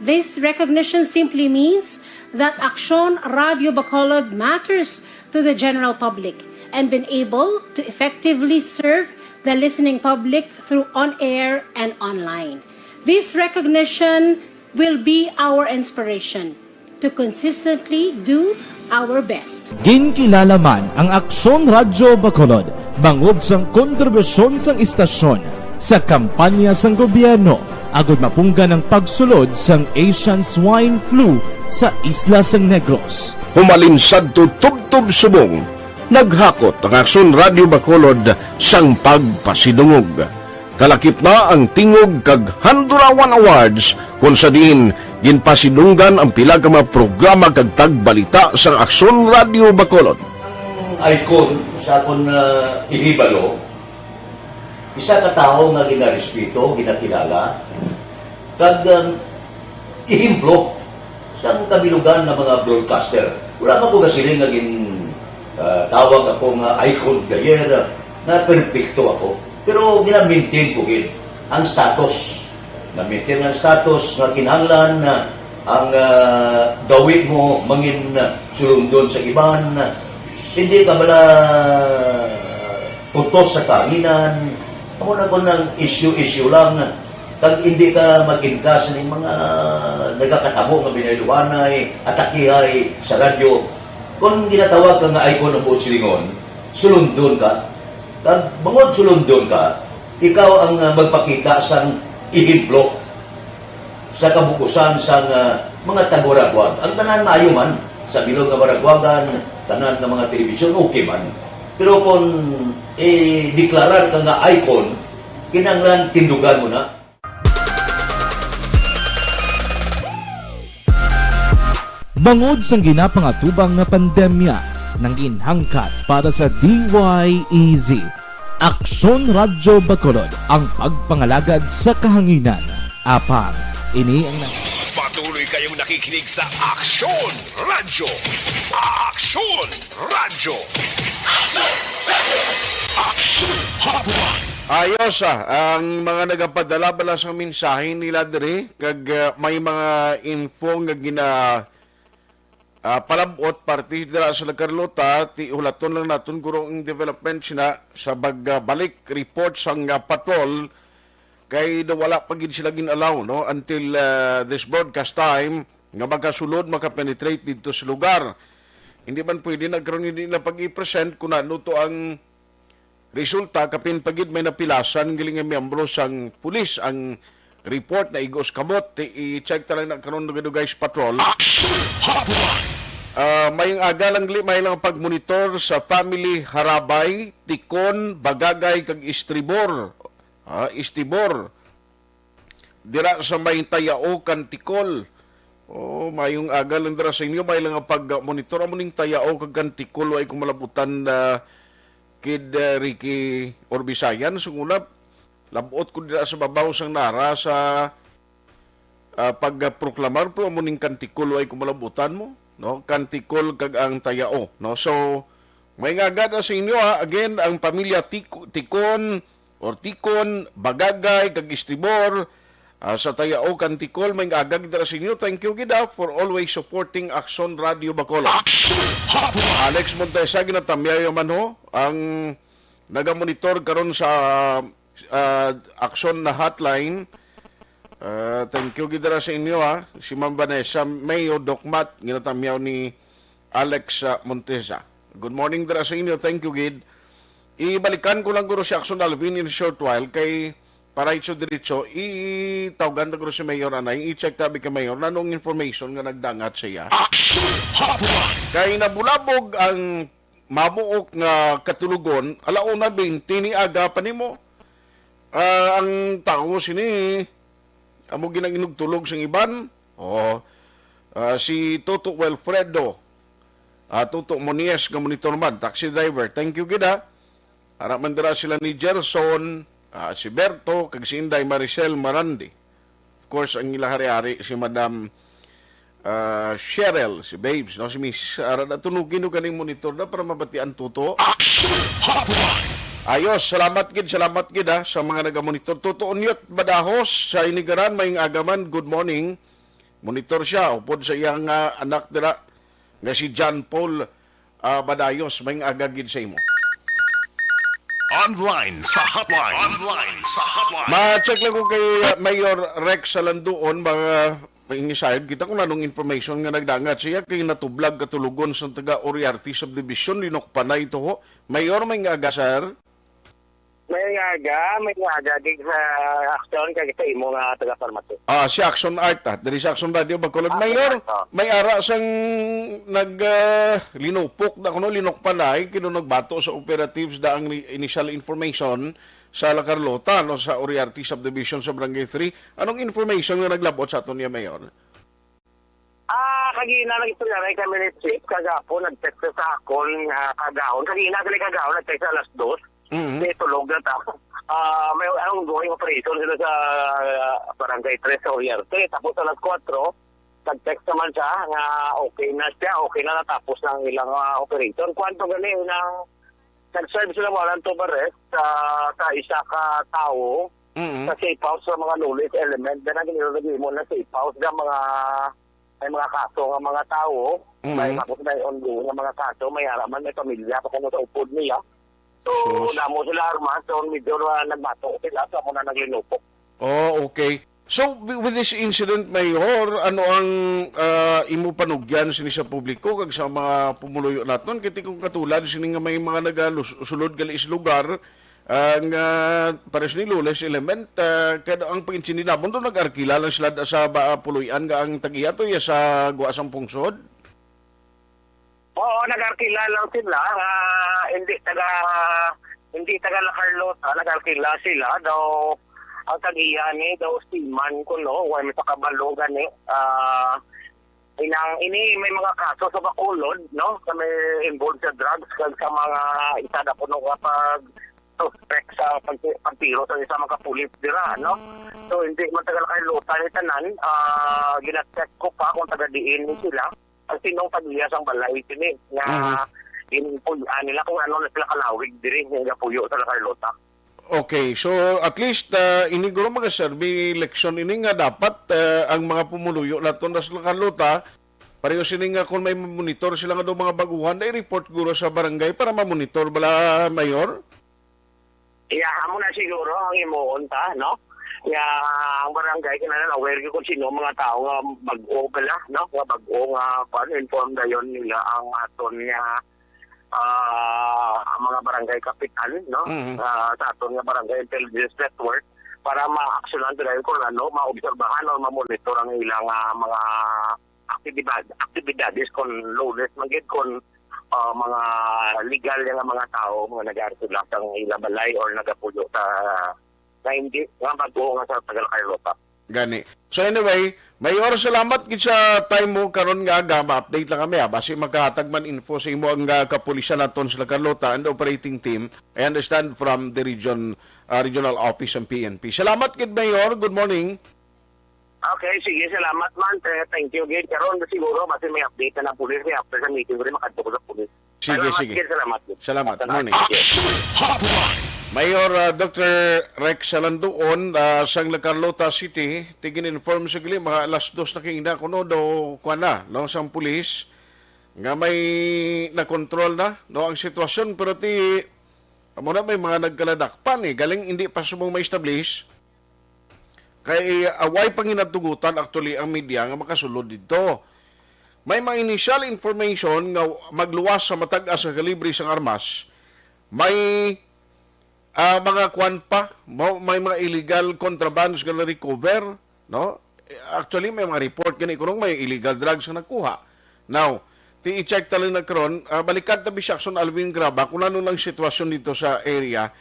This recognition simply means that Aksyon Radio Bacolod matters to the general public and been able to effectively serve the listening public through on-air and online. This recognition will be our inspiration to consistently do our best. Ginkilala man ang Aksyon Radyo Bacolod bangod sang kontribusyon sang istasyon sa kampanya sang gobyerno agud mapunggan ang pagsulod sang Asian Swine Flu sa isla sang Negros. Humalin sadto tubtob subong, naghakot ang Aksyon Radyo Bacolod sang pagpasidungog. Kalakip na ang Tingog kag Handurawan Awards, kung sa diin ginpasidunggan ang pila ka mga programa kag tagbalita sa Aksyon Radio Bacolod. Ang icon sa akon, ah, ihibalo, isa ka tawo nga ginarespeto, ginakilala, kag, um, ehemplo sang kabilugan nga mga broadcaster. Wala pa ko gasiling nga gin, ah, tawag ako nga icon of the year, nga perpekto ako. Pero gina-maintain ko gid ang status. Na-maintain ang status nga kinahanglan na ang, ah, gawi mo mangin, ah, sulundon sa iban. Hindi ka bala putos sa kahanginan. Amo na kun ang issue-issue lang. Kag hindi ka mag-inkas ning mga nagakatabo nga binayluhanay, atakihay sa radyo. Kon ginatawag ka nga icon ang buot silingon, sulundon ka. Kag bangod sulundon ka, ikaw ang, ah, magpakita sang ehemplo sa kabug-usan sang, ah, mga tagwaragwag. Ang tanan maayo man, sa bilog nga waragwagan, tanan nga mga telebisyon, okay man. Pero kung i-deklarar ka nga icon, kinahanglan tindugan mo na. Bangod sang ginapangatubang nga pandemya, nangin hangkat para sa D Y E Z, Aksyon Radyo Bacolod ang pagpangalagad sa kahanginan. Apang ini ang nag- Patuloy kayong nakikinig sa Aksyon Radyo. Aksyon Radyo. Aksyon Hotline. Ayos, ah, ang mga nagapadala bala sa mensahe nila diri, kag, ah, may mga info nga gina, ah, palab-ot parte dira sa La Carlota, ti hulaton lang naton kung ang development sina sa pagbalik report sang, ah, patrol, kay daw wala pa gid sila gin-allow, no, until, ah, this broadcast time nga makasulod, makapenetrate didto sa lugar. Hindi man pwede nagkaroon, hindi na pag-i-present kung ano to ang Resulta, kapin pa gid may napilasan gali nga miyembro sang pulis. Ang report na igos kamot. I-check ta lang na karon, Dugay-Dugay sa Patrol. Action Hotline! Ah, may aga lang gali, may lang pagmonitor sa family Harabay, Tikon, Bagagay, kag Estribor. Ah, Estibor. Dira sa may Tayao, Kantikol. Oh, mayong aga lang dira sa inyo. May lang nga pag-monitor amo ning Tayao kag Kantikol, way ko malabutan na kid, uh, Ricky Orbisayan. Sungulap, labot ko dira sa babaw sang Nara sa, ah, pagproklamar, pero amo ning Kantikol, way ko malabutan mo, no? Kantikol kag ang Tayao, no? So, may nga aga sa inyo, ha. Again, ang pamilya Tik-, Tikon, or Tikon, Bagagay, kag Istibor, ah, sa Tayao, Kantikol, may nga aga gid dira sa inyo. Thank you gid, ah, for always supporting Action Radio Bacolod. Action Hotline! Alex Montesa, ginatamyaw man ho ang nagamonitor karon sa, ah, Action na hotline. Ah, thank you gid dira sa inyo, ha. Si Ma'am Vanessa Mayo Dokmat, ginatamyaw ni Alex, ah, Montesa. Good morning dira sa inyo. Thank you gid. Ibalikan ko lang guro si Action Alvin in a short while kay para itso diretso, itawgan ta guro si Mayor anay, i-check tabi kay Mayor na nung information nga nagdangat siya. Action Hotline! Kay nabulabog ang mabuok nga katulogon, alauna bente ni aga pa nimo. Ah, ang tawo sini, amo ginanginugtulog sang iban. Oh, ah, si Toto Wilfredo, ah, Toto Monies nga monitor man, taxi driver. Thank you gid, ha. Ara man dira sila ni Gerson, ah, si Berto, kag si Inday Maricel Marandi. Of course, ang ila hari-hari si Madam, ah, Cheryl, si Babes, no? Si Miss, ara na, tunugin no kaning monitor na para mabatian, Toto. Action Hotline! Ayos, salamat gid, salamat gid, ha, sa mga nagamonitor. Toto Unyot Badahos sa Inigaran, may agaman, good morning. Monitor siya upod sa iyang, ah, anak dira nga si John Paul, ah, Badayos, may aga gid sa imo. Online sa hotline. Online sa hotline. Ma-check lang ko kay, ah, Mayor Rex Salanduon, mga pangingisayod kita kung anong information nga nagdangat siya kay natublag katulogon sa taga Oriarte Subdivision, Linokpanay to ho. Mayor, may aga, sir. May aga, may aga gid sa Action kag sa imo nga taga-pharmacy. Ah, si Action Art, ah, diri sa Action Radio Bacolod. Ah, Mayor, Art, oh. May ara sang nag, ah, linupok na kuno, Linokpanay, kino nagbato sa operatives da ang ni-, initial information sa La Carlota, no, sa Oriarte Subdivision sa Barangay three. Anong information nga naglabot sa aton niya, Mayor? Ah, kagina nag-istorya na kami ni Chief kagapon, nag-text sa akon, ah, kagahon. Kagina gali kagahon, nag-text alas dos. Mhm. Di tulog na ta. Ah, may ongoing operation sila sa, ah, Barangay Tres sa Oriarte. Tapos alas kuwatro, nag-text naman siya nga okay na siya, okay na, natapos na ang ilang, ah, operation. Kwanto gali nang nag-serve sila warrant of arrest sa, sa isa ka tawo Mhm. sa safe house sa mga lawless element. Dana gid nila nag-imo na safe house nga mga, may mga kaso nga mga tawo, Mhm. may, tapos may ongoing nga mga kaso, may ara man, may pamilya pa kuno sa upod niya. So, Sus. Damo sila armas, so medyo, ah, nagbato sila, sa muna naglinupok. Oh, okay. So, wi-, with this incident, Mayor, ano ang, ah, imo panugyan sini sa publiko kag sa mga pumuluyo naton? Kay kung katulad sini nga may mga nagalus-, sulod gali sa lugar, ang, ah, pares ni lawless element, ah, kay ang pag-intindi namon do nag-arkila lang sila da sa ba, puloy-an nga ang tag-iya to iya sa gwa sang pungsod? Oo, nag-arkila lang sila, ah, hindi taga, hindi taga La Carlota, nag-arkila sila. Daw, ang tag-iya ni, daw seaman kuno, way man sa kabalo gani. Ah, inang, ini may mga kaso sa Bacolod, no? Sa may involved sa drugs, kag sa mga isa na kuno nga pag suspect sa pag-, pagtiro sa isa mga kapulis dira, no? So, hindi man taga La Carlota ni tanan, ah, gina-check ko pa kung taga diin ni sila. Ang sinong tag-iya sang balay sini nga Mhm. ginpuy-an nila kung ano na sila kalawig diri nga gapuyo sa La Carlota. Okay, so at least, ah, ini guro magaserbi leksyon ini nga dapat, ah, ang mga pumuluyo naton sa La Carlota, pareho sini nga kung may monitor sila nga daw mga baguhan, na i-report guro sa barangay para mamonitor bala, Mayor? Iya, amo na siguro ang himuon ta, no? Nga ang barangay kinahanglan aware gyud kung sino ang mga tawo nga bag-o pala, no? Nga bag-o nga, kuwan, inform dayon nila ang aton nga, ah, ang mga barangay kapitan, no? Mhm. Ah, sa aton nga barangay intelligence network para ma-actionan nila kung ano, maobserbahan o mamonitor ang ilang, ah, mga aktibidad, aktibidades kung lawless man gid, kung, ah, mga legal nga mga tao nga nag-aari sila sa ilang balay or nagapuyo sa na hindi nga bag-o nga sa taga La Carlota. Gani. So anyway, Mayor, salamat gid sa time mo karon nga aga. Ma-update lang kami, ha. Basi makahatag man info sa imo ang, ah, kapulisan naton sa La Carlota and operating team. I understand from the region, ah, regional office ng P N P. Salamat gid, Mayor. Good morning. Okay, sige, salamat man. Eh, thank you again. Karon siguro, basi may update na ng pulis, may after sa meeting ko rin, makadto ko sa pulis. Sige, Salamat, sige. Gid, salamat, gid. Salamat. Salamat. Morning. Action Hotline. Mayor, ah, Doctor Rex Salanduon, ah, sang La Carlota City, tigin-inform sa gali, mga alas dos na kaina kuno daw, kuwan na, no, sang pulis, nga may nakontrol na, no, ang sitwasyon, pero ti, amo na may mga nagkaladakpan, eh, galing hindi pa subong ma-establish. Kay, ah, way panginatugutan actually ang media nga makasulod didto. May mga initial information nga magluwas sa matag-as nga kalibre sang armas, may, ah, mga kwan pa, mo-, may mga illegal contrabands nga na-recover, no? Eh, actually, may mga report gani kuno may illegal drugs nga nakuha. Now, ti i-check ta lang na karon, ah, balikan ta bi si Action Alvin Graba kung ano lang sitwasyon dito sa area.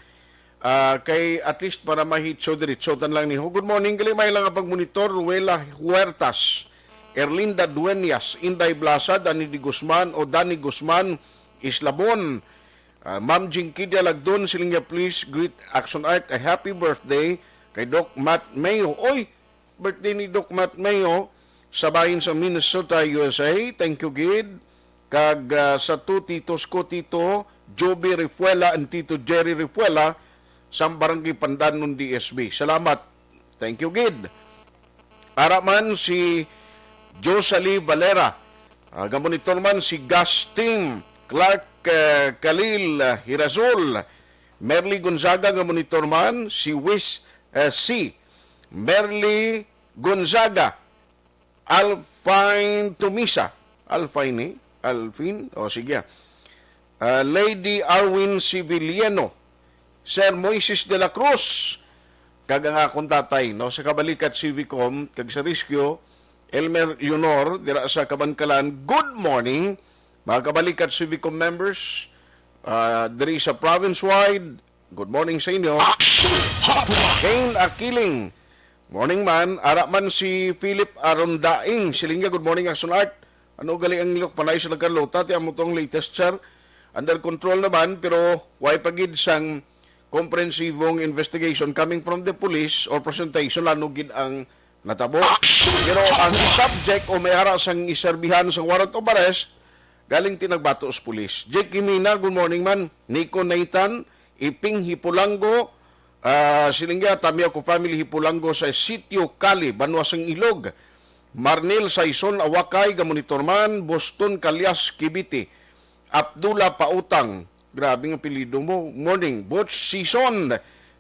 Ah, kay at least para mahitso diretso tan lang ni ho. Good morning, gali may lang nga pagmonitor, Ruela Huertas, Erlinda Dueñas, Inday Blasa, Danny de Guzman o Danny Guzman Islabon. Ah, Ma'am Jingkidia Lagdon, siling niya, please greet Action Art a happy birthday kay Doc Matt Mayo. Oy, birthday ni Doc Matt Mayo sa bahin sa Minnesota, U S A. Thank you, gid. Kag, ah, sa two titos ko, Tito Joby Refuela and Tito Jerry Refuela, sa Barangay Pandanon, D S B. Salamat. Thank you, gid. Ara man si Josalie Valera. Ah, gamonitor man si Gas Team, Clark, eh, Khalil, ah, Hirazul, Merly Gonzaga, gamonitor man si Wis, eh, si Merly Gonzaga, Alfine Tumisa. Alfine, eh? Alfine? O, sige, ah. Ah, Lady Arwin Civiliano, Sir Moises de la Cruz, kag ang akon tatay, no, sa Kabalikat Civicom, kag sa Rescue, Elmer Leonor, dira sa Kabankalan. Good morning, mga Kabalikat Civicom members, ah, diri sa province-wide. Good morning sa inyo. Action Hotline. Kane Akiling. Morning man. Ara man si Philip Arondaing. Siling niya, good morning, Action Art. Ano gali ang ilok panay sa La Carlota? Ti amo tong latest, sir. Under control naman, pero way pa gid sang komprehensibong investigation coming from the police or presentation, ano gid ang natabo. Action Pero ang Hotline. Subject o may ara sang iserbihan sang warrant of arrest, galing ti nagbato sa police. Jake Kimina, good morning man. Nico Nathan, Iping Hipulango, ah, siling niya, Tamyaw ko family Hipulango sa Sitio Kali, Banwa sang Ilog. Marnel Saison Awakay, gamonitor man, Boston Calyas, Kibiti. Abdullah Pautang, grabe nga apelyido mo. Morning, Butch Sison,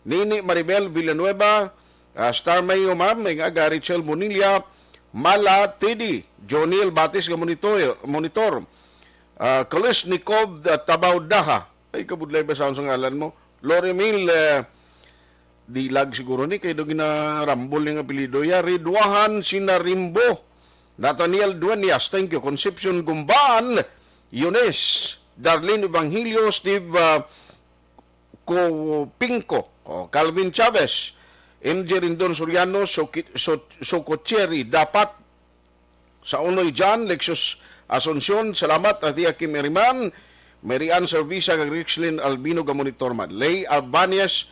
Nini Maribel Villanueva, ah, Star Mayo, ma'am, may nga aga, Rachel Bonilla, Mala Teddy, Jonil Batis nga monitor, monitor. Ah, Kalis Nicob, ah, Tabaw Daha. Ay, kabudlay ba sound sa ngalan mo? Loremil, eh, Dilag siguro ni, kay daw ginarambol ning apelyido ya. Ridwahan Sinarimbo, Nathaniel Dueñas, thank you. Concepcion Gumbaan, Eunice, Darlene Evangelio, Steve, ah, Copinco, oh, Calvin Chavez, M J Rendon Soriano, Soki-, So-, Sococheri, dapat Sa Unoy John, Lexus Asuncion, salamat, Ate Kim Eriman, Mary Ann Servisa, kag Rixlin Albino, gamonitor man. Lay Albanez,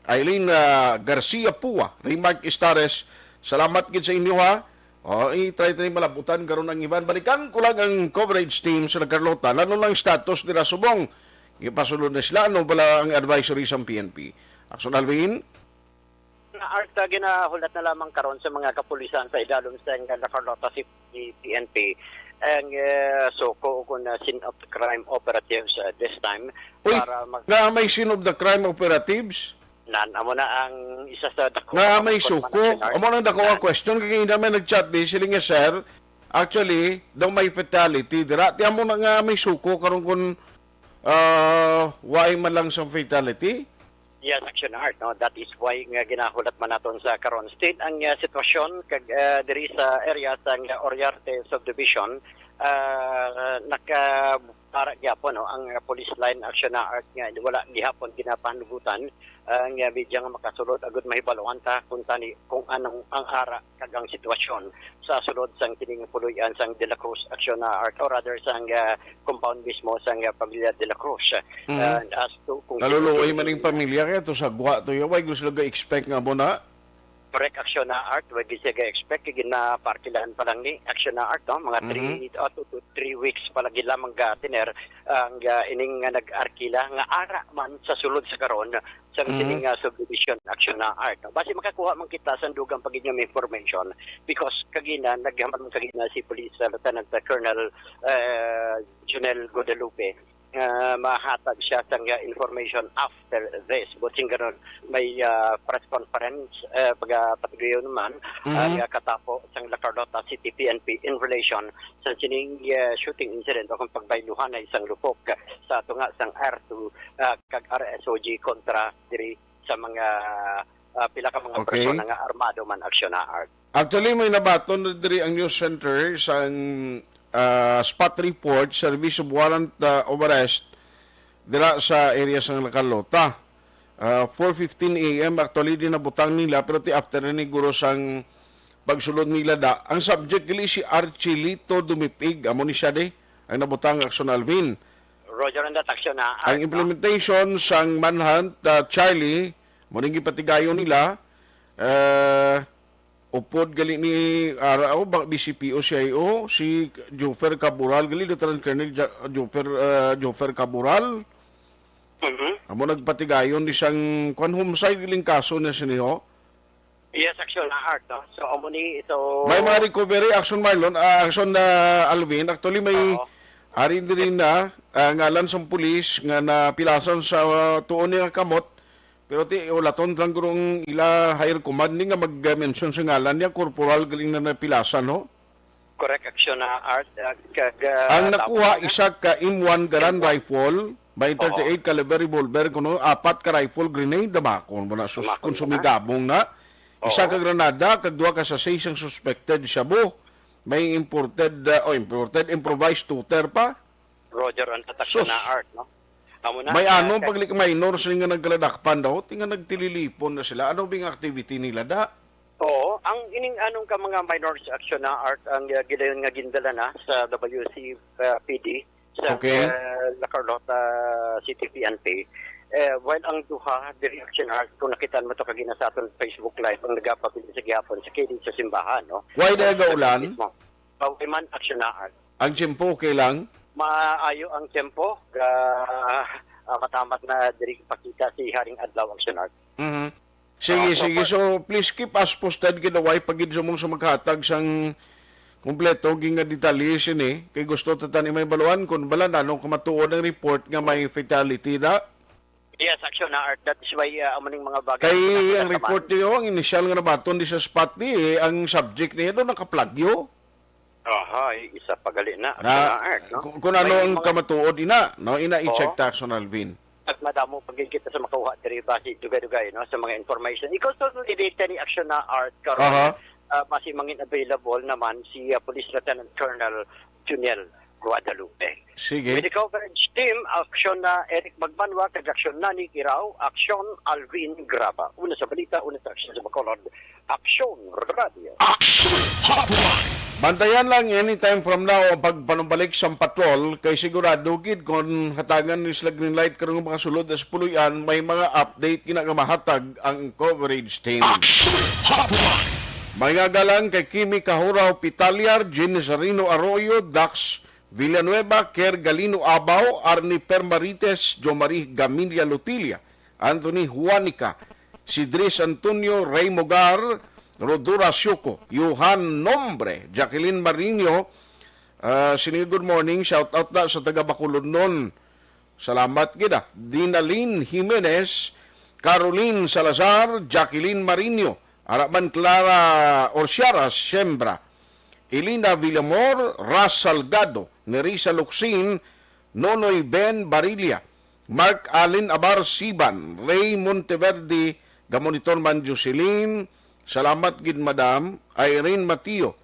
Eileen, ah, Garcia Pua, Rimark Istares, salamat gid sa inyo, ha. O, i-try, try malabutan karon ang iban. Balikan ko lang ang coverage team sa La Carlota. Ano lang status nila subong? Gipasulod na sila. Ano bala ang advisory sa P N P? Action Alvin? Nga art, ah, ginahulat na lamang karon sa mga kapulisan sa idalom sa La Carlota City P N P ang, eh, SOCO o kung, ah, scene of the crime operatives, ah, this time Uy, para mag- nga may scene of the crime operatives? Nan, amo na ang isa sa dako Nga nga may mga suko. Art. Amo nang dako nga Nan. Question. Kay hindi may nag-chat di, siling nga, "Sir, actually, daw may fatality dira." Ti amo na nga may suko karon kun Ah, why man lang sang fatality? Yes, Action Art, no? That is why nga ginahulat man naton sa karon. Still ang, ah, sitwasyon kag, ah, diri sa area sang Oriarte Subdivision, ah, naka-, para gyapon, no, ang, ah, police line, Action Art, nga wala gihapon ginapahanugutan ang, ah, media nga makasulod agud mahibaluan ta kung tani, kung anong ang ara kag ang sitwasyon sa sulod sang kining puloy-an sang De La Cruz, Action Art, or rather sang, ah, compound mismo sang, ah, pamilya De La Cruz. Mhm. And as to kung Kaluluoy sino man ning pamilya kay to sa gwa to, ya, why gusto ga-expect nga mo na? Correct, Action Art, wag siya ga-expect kay ginaparkilahan pa lang ni Action Art, no? Mga three, Mhm. uh, two to three weeks pa lagi lamang ga tiner ang, ah, ining nga nag-arkila nga ara man sa sulod sa karon sa Mhm. kining, ah, subdivision, Action Art, no? Basi makakuha man kita sa dugang pa gid nga information because kagina, naghamad man kagina si Police, ah, Lieutenant, ah, Colonel, ah, Junel Guadalupe nga mahatag siya sang, ah, information after this. Buot siling karon, may, ah, press conference, ah, pagapatigayon naman, Mhm. ah, nga katapo sang La Carlota City P N P in relation sa sining, ah, shooting incident o kung pagbayluhanay sang lupok sa tunga sang R two, ah, kag R S O G kontra diri sa mga, ah, pila ka mga Okay. persona nga armado man, Action Art. Actually, may nabaton na diri ang news center sang, ah, spot report, service of warrant, ah, of arrest, dira sa area sang La Carlota. Ah, four fifteen A M actually din nabutang nila, pero ti after na ni guro sang pagsulod nila da. Ang subject gali si Archilito Dumipig, amo ni siya di, ang nabutang, Action Alvin. Roger, ang tatak siya na Ang implementation sang manhunt, ah, Charlie, mo ning gipatigayon nila, eh, upod gali ni, ah, oh, ba, B C P O, C I O, si Joffer Cabural, gali, Lieutenant Colonel Ja-, Joffer, ah, Joffer Cabural. Mhm. Amo nagpatigayon ni sang, kwan, homicide galing kaso na sini, ho? Yes, Action Art, no? So, amo ni, so May mga recovery, Action Marlon, ah, Action, ah, Alvin. Actually, may Oo. ari diri na, ah, ngalan sang pulis nga napilasan sa, ah, tuon niya nga kamot. Pero ti, ulaton lang gurong ila higher command ni nga mag-mention sa ngalan niya, corporal galing na napilasan, no? Correct, Action Art, ah, kag, ah, Ang tama nakuha, na. isa ka M one Garand M one. rifle, may Oo. thirty-eight caliber revolver, kuno apat ka rifle grenade, damakon mo na, sus, Damakon kung mo na. sumigabong na. Isa Oo. ka granada, kag duha ka sachet sang suspected shabu. May imported, ah, oh, imported, improvised shooter pa. Roger, ang tatak Sus. na Art, no? Amo na, May ah, anong kag- paglik minor sila nga nagkaladakpan daw, ti nga nagtililipon na sila. Ano bing activity nila da? Oo, ang ining anong ka mga minors, Action Art, ang, ah, gidayon nga gindala na sa W C, ah, P D sa, Okay. ah, La Carlota City P N P. Eh, while ang duha, diri, Action Art, kung nakita mo to kagina sa aton Facebook Live, ang nagapabilin sa gihapon sa kilid sa simbahan, no? Why Sa nagaulan? mismo. Paway man, Action Art. Ang tiyempo okay lang? Maayo ang tiyempo. Ga-, ah, matamat na diri pakita si Haring Adlaw, Action Art. Mhm. Sige, Ah, sige. proper. So, please keep us posted, gid, away pa gid sa mong sa maghatag sang kompleto, gid nga detalye sini. Kay gusto ta tani may baluan kung bala na, no, kung matuod ang report nga may fatality na. Yes, Action Art. That is why, ah, amo ning mga bagay Kay na ang pinapagkataman. report niyo, ang initial nga nabaton di sa spot di, eh, ang subject niya doon nakaplagyo. Aha, ay, isa pa gali na, Na, Action Art, no? kung, kung ano May ang mga kamatuod ina, no? Ina i-check Oo. ta, Action Alvin. At madamo pa gid kita sa makakuha diri base dugay-dugay, no, sa mga information. Ikaw, so, i-data ni Action na Art karon, Aha. ah, base mangin available naman si, ah, Police Lieutenant Colonel Juniel Guadalupe. Sige. With the coverage team, Action na Eric Magbanwa, kag Action Nani Kirao, Action Alvin Graba. Una sa balita, una sa aksyon sa Bacolod, Action Radio. Action Hotline. Bantayan lang anytime from now ang pagpanumbalik sa patrol kay sigurado gid kon hatagan ni sila green light karong mga sulod sa puloy-an, may mga update gina nga mahatag ang coverage team. Action Hotline. May nga galang kay Kimi Kahuraw Pitaliar, Jean Nazareno Arroyo, Dax Villanueva, Ker Galino Abaw, Arnie Permarites, Jomari Gamilia Lutilia, Anthony Juanica, Sidris Antonio, Ray Mogar, Rodora Siuco, Johan Nombre, Jacqueline Marinho, ah, sini, good morning, shout out na sa taga Bacolodnon. Salamat gid, ah. Dinalin Jimenez, Caroline Salazar, Jacqueline Marinho, Araman Clara Orsiaras, Sembra, Elina Villamor, Ras Salgado, Nerissa Locsin, Nonoy Ben Barilla, Mark Allen Abar Siban, Ray Monteverde, gamonitor man Jocelyn. Salamat gid, Madam Irene Mateo.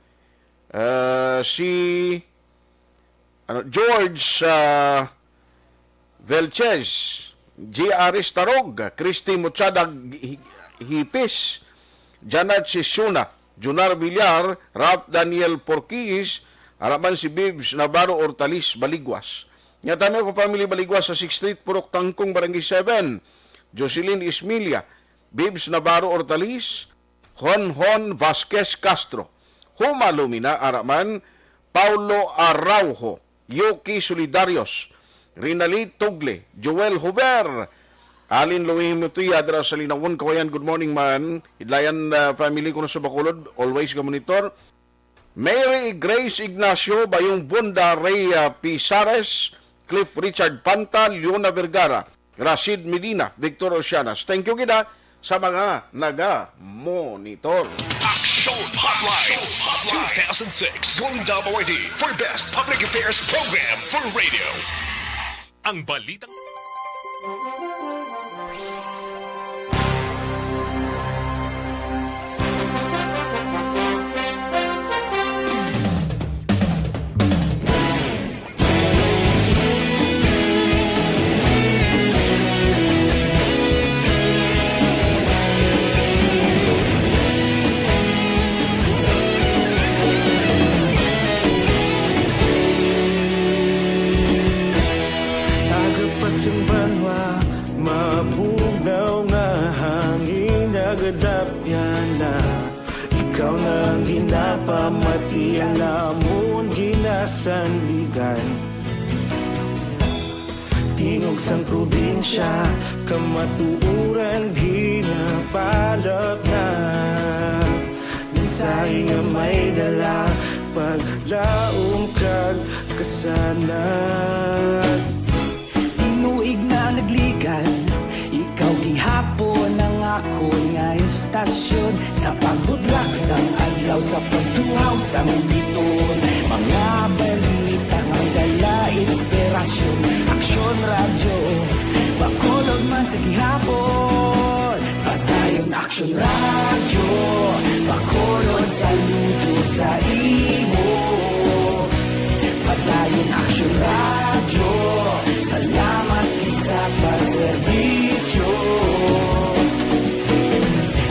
Ah, si, ano, George, ah, Velchez, J R Tarog, Christy Muchadag Hi-, Hipis, Janat Sisiuna, Junar Villar, Ralph Daniel Porquis, ara man si Bibs Navarro Ortalis Baligwas. Nya tami ko family Baligwas sa Sixth Street, Purok Tangkong, Barangay seven, Jocelyn Ismilia, Bibs Navarro Ortalis, Hon Hon Vasquez Castro, Huma Lumina, ara man, Paulo Araujo, Yuki Solidarios, Rinalyn Tugle, Joel Hover, Alin Louie Mutuya, dira sa Linawon, Kawayan. Good morning, man. Idlayan, ah, family ko na sa Bacolod, always ga monitor. Mary Grace Ignacio, Bayong Bunda, Rhea Pisares, Cliff Richard Panta, Leona Vergara, Rashid Medina, Victor Oceanas. Thank you gid, ah, sa mga naga-monitor. Action Hotline two thousand six, Golden Dome Awardee for Best Public Affairs Program for Radio. Ang balita. Aga pa sing banwa, mabugnaw nga hangin nagadapyan na. Ikaw na ang ginapamati, ang amon ginasandigan. Tingog sang probinsya, kamatuoran ginapalapnag. Mensahe nga may dala, paglaom kag kasanag. Tinuig na nagligad, ikaw gihapon ang akon nga estasyon. Sa pagbudlak sang adlaw, sa pagtuhaw sang biton, mga balita nga dala inspirasyon. Aksyon Radyo, Bacolod man sa gihapon. Padayon Aksyon Radyo, Bacolod, saludo sa imo. Padayon Aksyon Radyo, salamat gid sa pagserbisyo.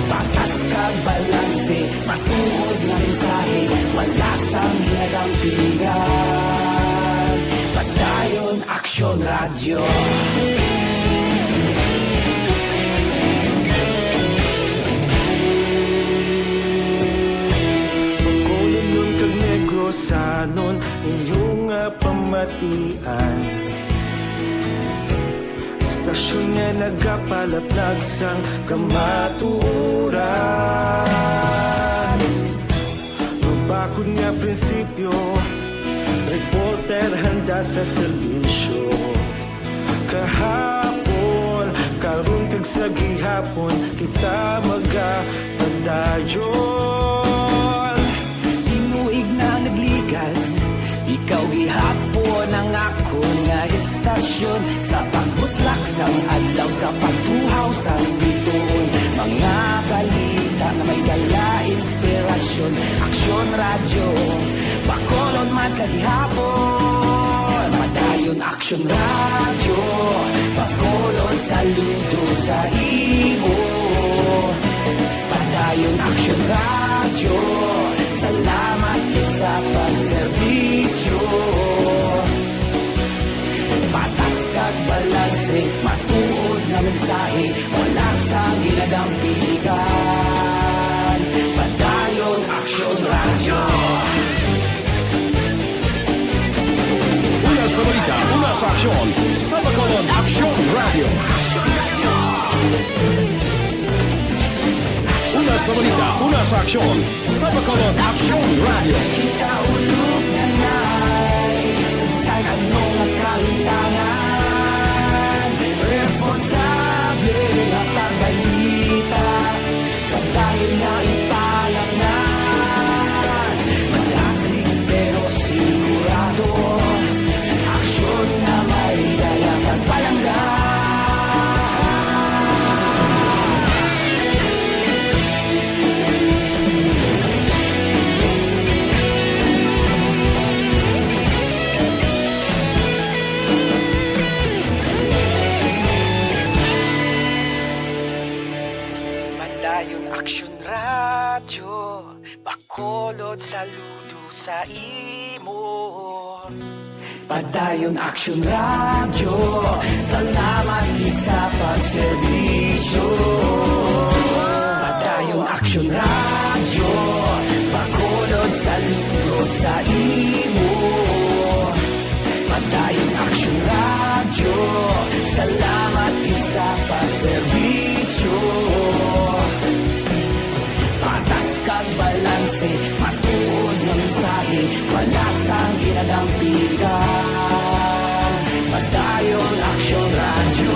Patas kag balanse, matuod nga mensahe, wala sang ginadampigan. Padayon Aksyon Radyo. Bacolodnon kag Negrosanon, inyo nga pamatian. Estasyon nga nagapalaplag sang kamatuoran. Mabakod nga prinsipyo, reporter handa sa serbisyo. Kahapon, karon kag sa gihapon, kita magapadayon. Tinuig na nagligad, ikaw gihapon ang akon nga estasyon. Sa pagbutlak sang adlaw, sa pagtuhaw sang bituon, mga balita nga may dala inspirasyon. Aksyon Radyo, Bacolod man sa gihapon. Padayon Aksyon Radyo, Bacolod, saludo sa imo. Padayon Aksyon Radyo, salamat gid sa pagserbisyo. Patas kag balanse, matuod nga mensahe, wala sang ginadampigan. Padayon Aksyon Radyo. Una sa balita, una sa aksyon, sa Bacolod Aksyon Radyo. Una sa balita, una sa aksyon, sa Bacolod Aksyon Radyo. Kita ulog na nai, sa bisan ano nga kahimtangan, responsable nga pagbalita, padayon nga ipalapngan. Malasig pero sigurado, aksyon nga Padayon Aksyon Radyo, Bacolod, saludo sa imo. Padayon Aksyon Radyo, salamat gid sa pagserbisyo. Padayon Aksyon Radyo, Bacolod, saludo sa imo. Padayon Aksyon Radyo, salamat gid sa pagserbisyo. Patas kag balanse, matuod nga mensahe, wala sang ginadampigan. Padayon Aksyon Radyo.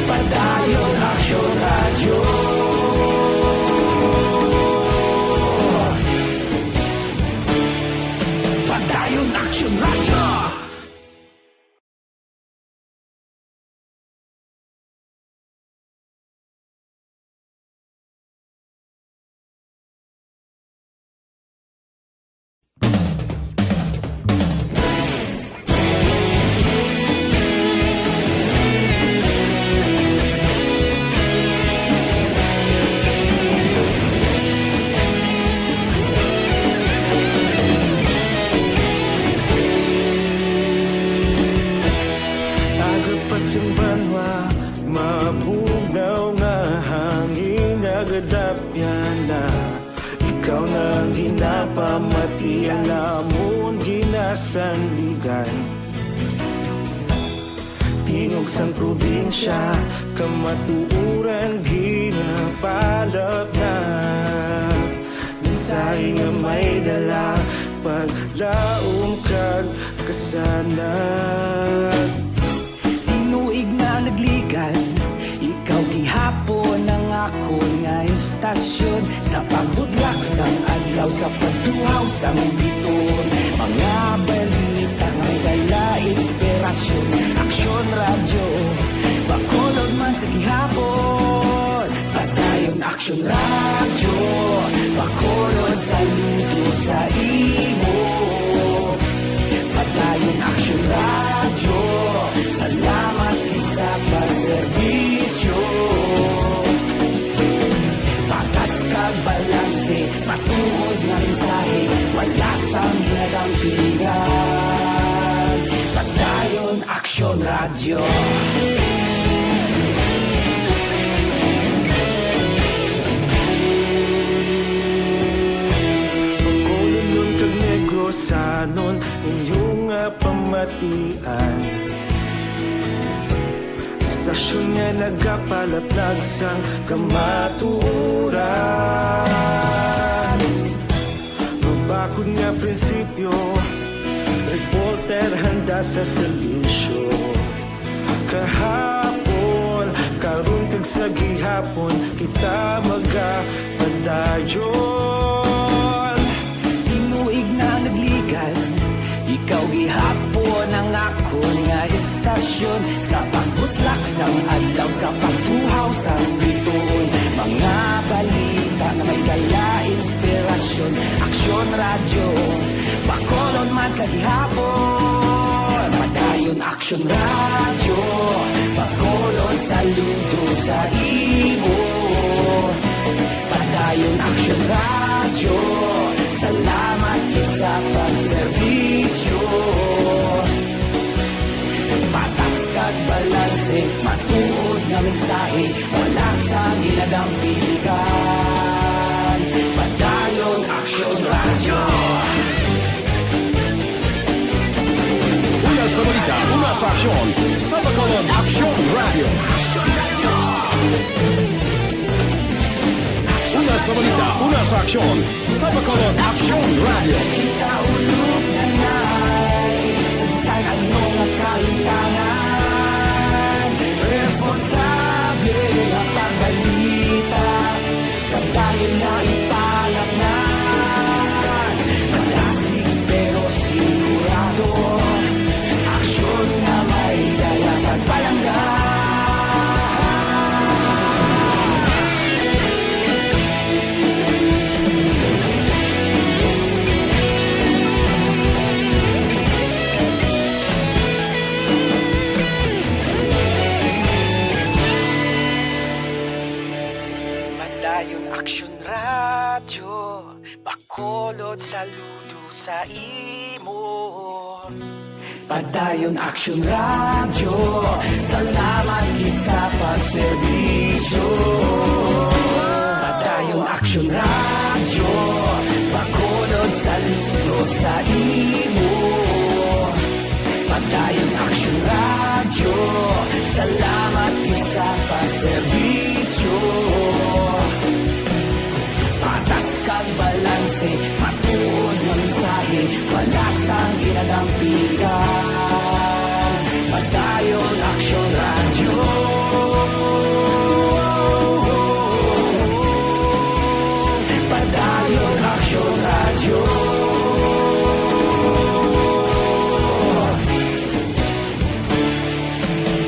Padayon Aksyon Radyo. Padayon Aksyon Radyo. Aga pa sing banwa, mabugnaw nga hangin, nagadapyan na. Ikaw na ang ginapamati, alamon ginasandigan. Tingog sang probinsya, kamatuoran ginapalapnag. Mensahe nga may dala, paglaom kag kasanag. Tinuig na nagligad, ikaw gihapon ang akon nga istasyon. Sa pagbudlak sang adlaw, sa pagtuhaw sang biton, mga balita nga may dala inspirasyon. Aksyon Radyo, Bacolod man sa gihapon. Padayon Aksyon Radyo, Bacolod, saludo sa imo. Padayon Aksyon Radyo, salamat gid sa pagserbisyo. Patas kag balanse, matuod nga mensahe, wala sang ginadampigan. Padayon Aksyon Radyo. Bacolodnon kag Negrosanon, inyo nga pamatian. Istasyon nga nagapalaplag sang kamatuoran. Mabakod nga prinsipyo, reporter handa sa serbisyo. Kahapon, karon kag sa gihapon, kita magapadayon. Tinuig na nagligad, ikaw gihapon ang akon nga istasyon. Sa pagbutlak sang adlaw, sa pagtuhaw sang bituon, mga balita nga may dala inspirasyon. Aksyon Radyo, Bacolod man sa gihapon. Padayon Aksyon Radyo, Bacolod, saludo sa imo. Padayon Aksyon Radyo, salamat gid sa pagserbisyo. Patas kag balanse, matuod nga mensahe, wala sang ginadampigan. Padayon Aksyon Radyo. Una sa balita, una sa aksyon, sa Bacolod Aksyon Radyo. Una sa balita, una sa aksyon, sa Bacolod Aksyon Radyo. Kita ulog na nay, sa bisan ano nga kahitangan, responsable nga pagbalita. Padayon nga ipalapngan, madasig pero sigurado, aksyon nga may dala pagpalangga. Saludo sa imo. Padayon Aksyon Radyo, salamat gid sa pagserbisyo. Padayon Aksyon Radyo, Bacolod, saludo sa imo. Padayon Aksyon Radyo, salamat gid sa pagserbisyo. Patas kag balanse, matuod nga mensahe, wala sang ginadampigan. Padayon Aksyon Radyo. Padayon Aksyon Radyo.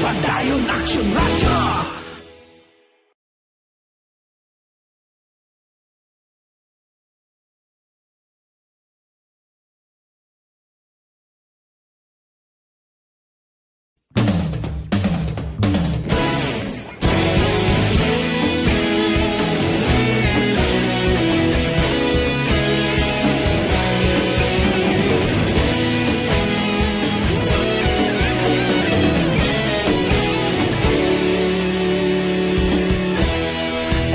Padayon Aksyon Radyo.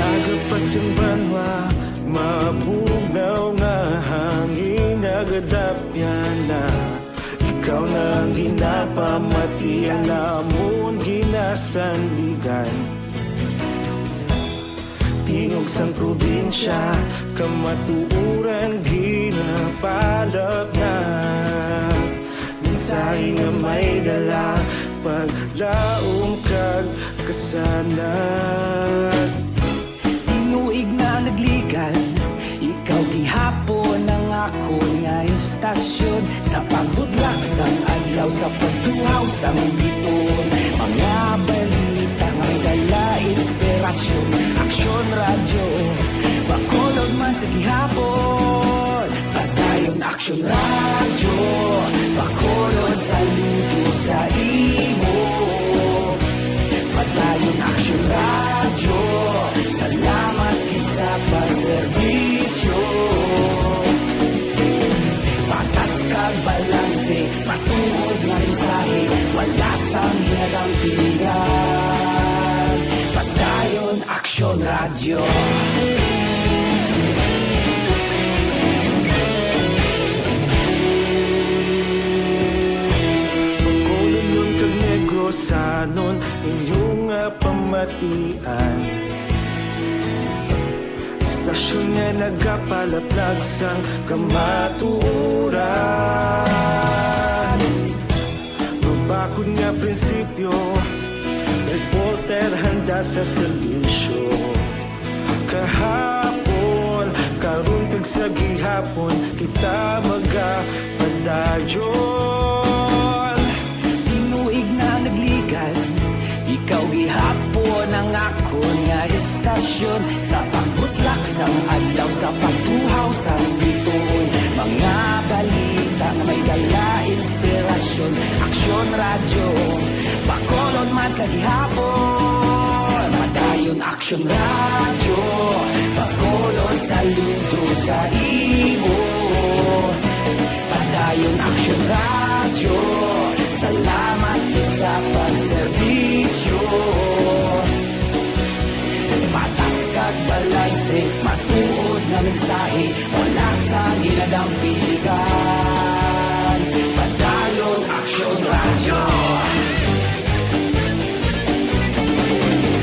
Aga pa sing banwa, mabugnaw nga hangin nagadapyan na. Ikaw na ang ginapamati, ang amon ginasandigan. Tingog sang probinsya, kamatuoran ginapalapnag. Mensahe nga may dala, paglaom kag kasanag. Tinuig na nagligan, ikaw gihapon ang akon nga istasyon. Sa pagbudlak sang adlaw, sa pagtuhaw sang biton, mga balita nga may dala inspirasyon. Aksyon Radyo, Bacolod man sa gihapon. Padayon Aksyon Radyo, Bacolod, saludo sa imo. Padayon Aksyon Radyo, salamat gid sa pagserbisyo. Patas kag balanse, matuod nga mensahe, wala sang ginadampigan. Padayon Aksyon Radyo. Bacolodnon kag Negrosanon, inyo nga pamatian. Istasyon nga nagapalaplag sang kamatuoran. Mabakod nga prinsipyo, reporter handa sa serbisyo. Kahapon, karon kag sa gihapon, kita magapadayon. Tinuig na nagligan, ikaw gihapon ang akon nga istasyon. Sa pagbutlak sang adlaw, sa pagtuhaw sang biton, mga balita nga may dala inspirasyon. Aksyon Radyo, Bacolod man sa gihapon. Padayon Aksyon Radyo, Bacolod, saludo sa imo. Padayon Aksyon Radyo, salamat gid sa pagserbisyo. Patas kag balanse, matuod nga mensahe, wala sang ginadampigan. Padayon Aksyon Radyo.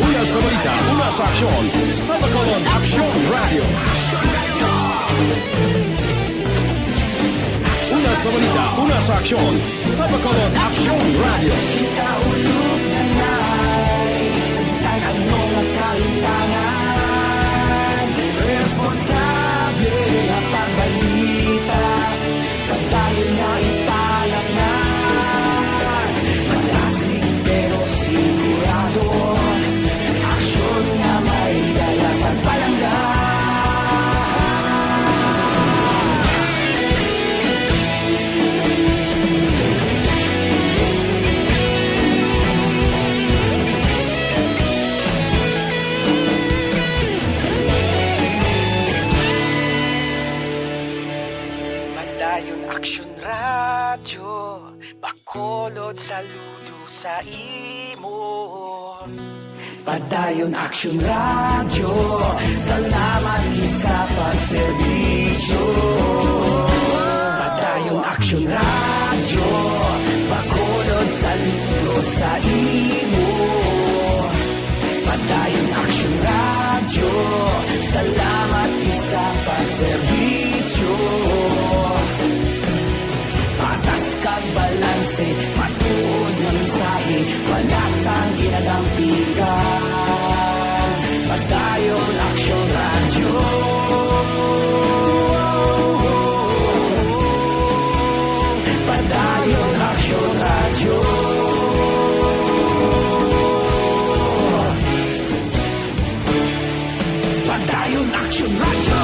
Una sa balita, una sa aksyon, sa Bacolod Aksyon Radyo. Una sa balita, una sa aksyon, sa Bacolod Aksyon Radyo. Kita ulog na nay, sa bisan ano nga kahitangan, responsable nga pagbalita, padayon nga ipalapngan. Malasig pero sigurado, aksyon nga may dala pagpalangga. Saludo sa imo. Padayon Aksyon Radyo, salamat gid sa pagserbisyo. Padayon Aksyon Radyo, Bacolod, saludo sa imo. Padayon Aksyon Radyo, salamat gid sa pagserbisyo. Patas kag balanse, matuod nga mensahe, wala sang ginadampigan. Padayon Aksyon Radyo. Padayon Aksyon Radyo. Padayon Aksyon Radyo.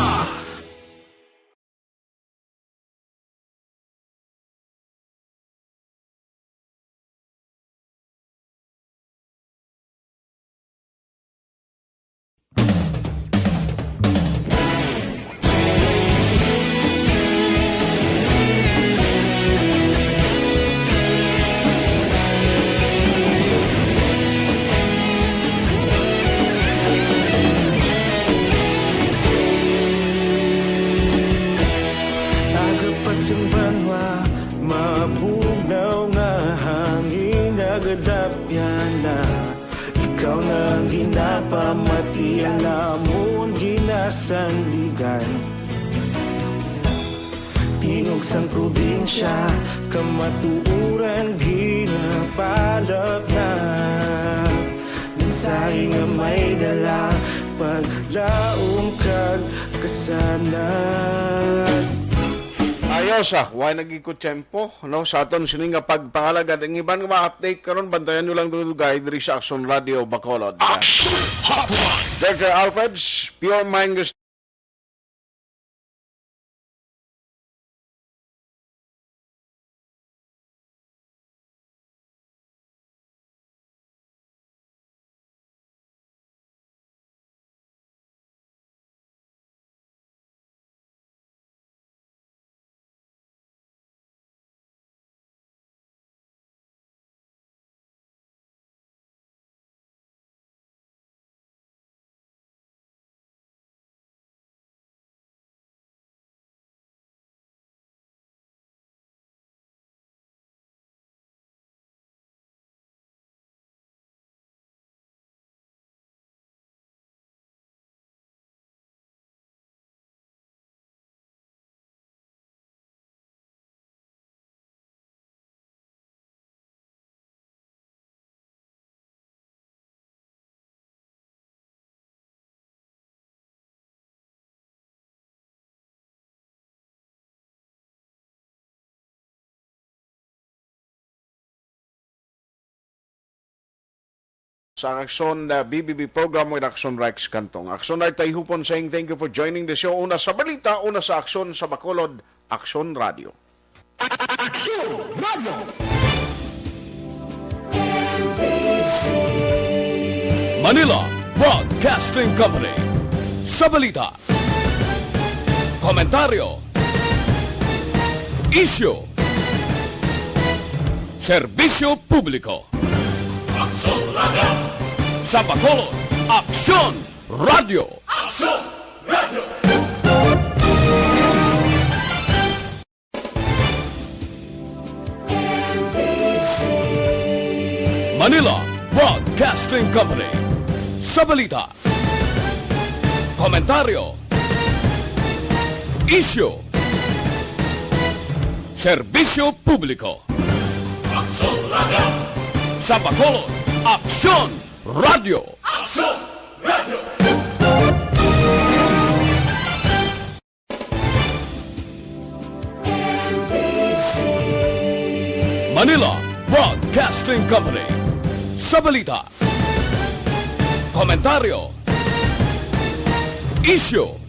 Aga pa sing banwa, mabugnaw nga hangin nagadapyan na. Ikaw na ang ginapamati, ang amon ginasandigan. Tingog sang probinsya, kamatuoran ginapalapnag. Mensahe nga may dala, paglaom kag kasanag. Ayos, ah, way nagikot tempo, no, sa aton sini nga pagpangalagad. Ang iban nga mga update karon, bantayan nyo lang dugay diri sa Aksyon Radio Bacolod. Action Hotline. Director Alfred's Pure Mind. Sa Aksyon, uh, B B B program with Aksyon Rex Cantong. Aksyon Rex Tayhupon saying thank you for joining the show. Una sa balita, una sa aksyon sa Bacolod, Aksyon Radio. Aksyon Radio. Manila Broadcasting Company. Sa balita, komentaryo, isyu, serbisyo publiko. Aksyon Radio. Sa Bacolod, Aksyon Radio. Aksyon Radio. Manila Broadcasting Company. Sa balita, komentaryo, isyu, serbisyo publiko. Aksyon Radio. Sa Bacolod, Aksyon Radio. Aksyon Radio. Manila Broadcasting Company. Sa balita, komentaryo, isyu,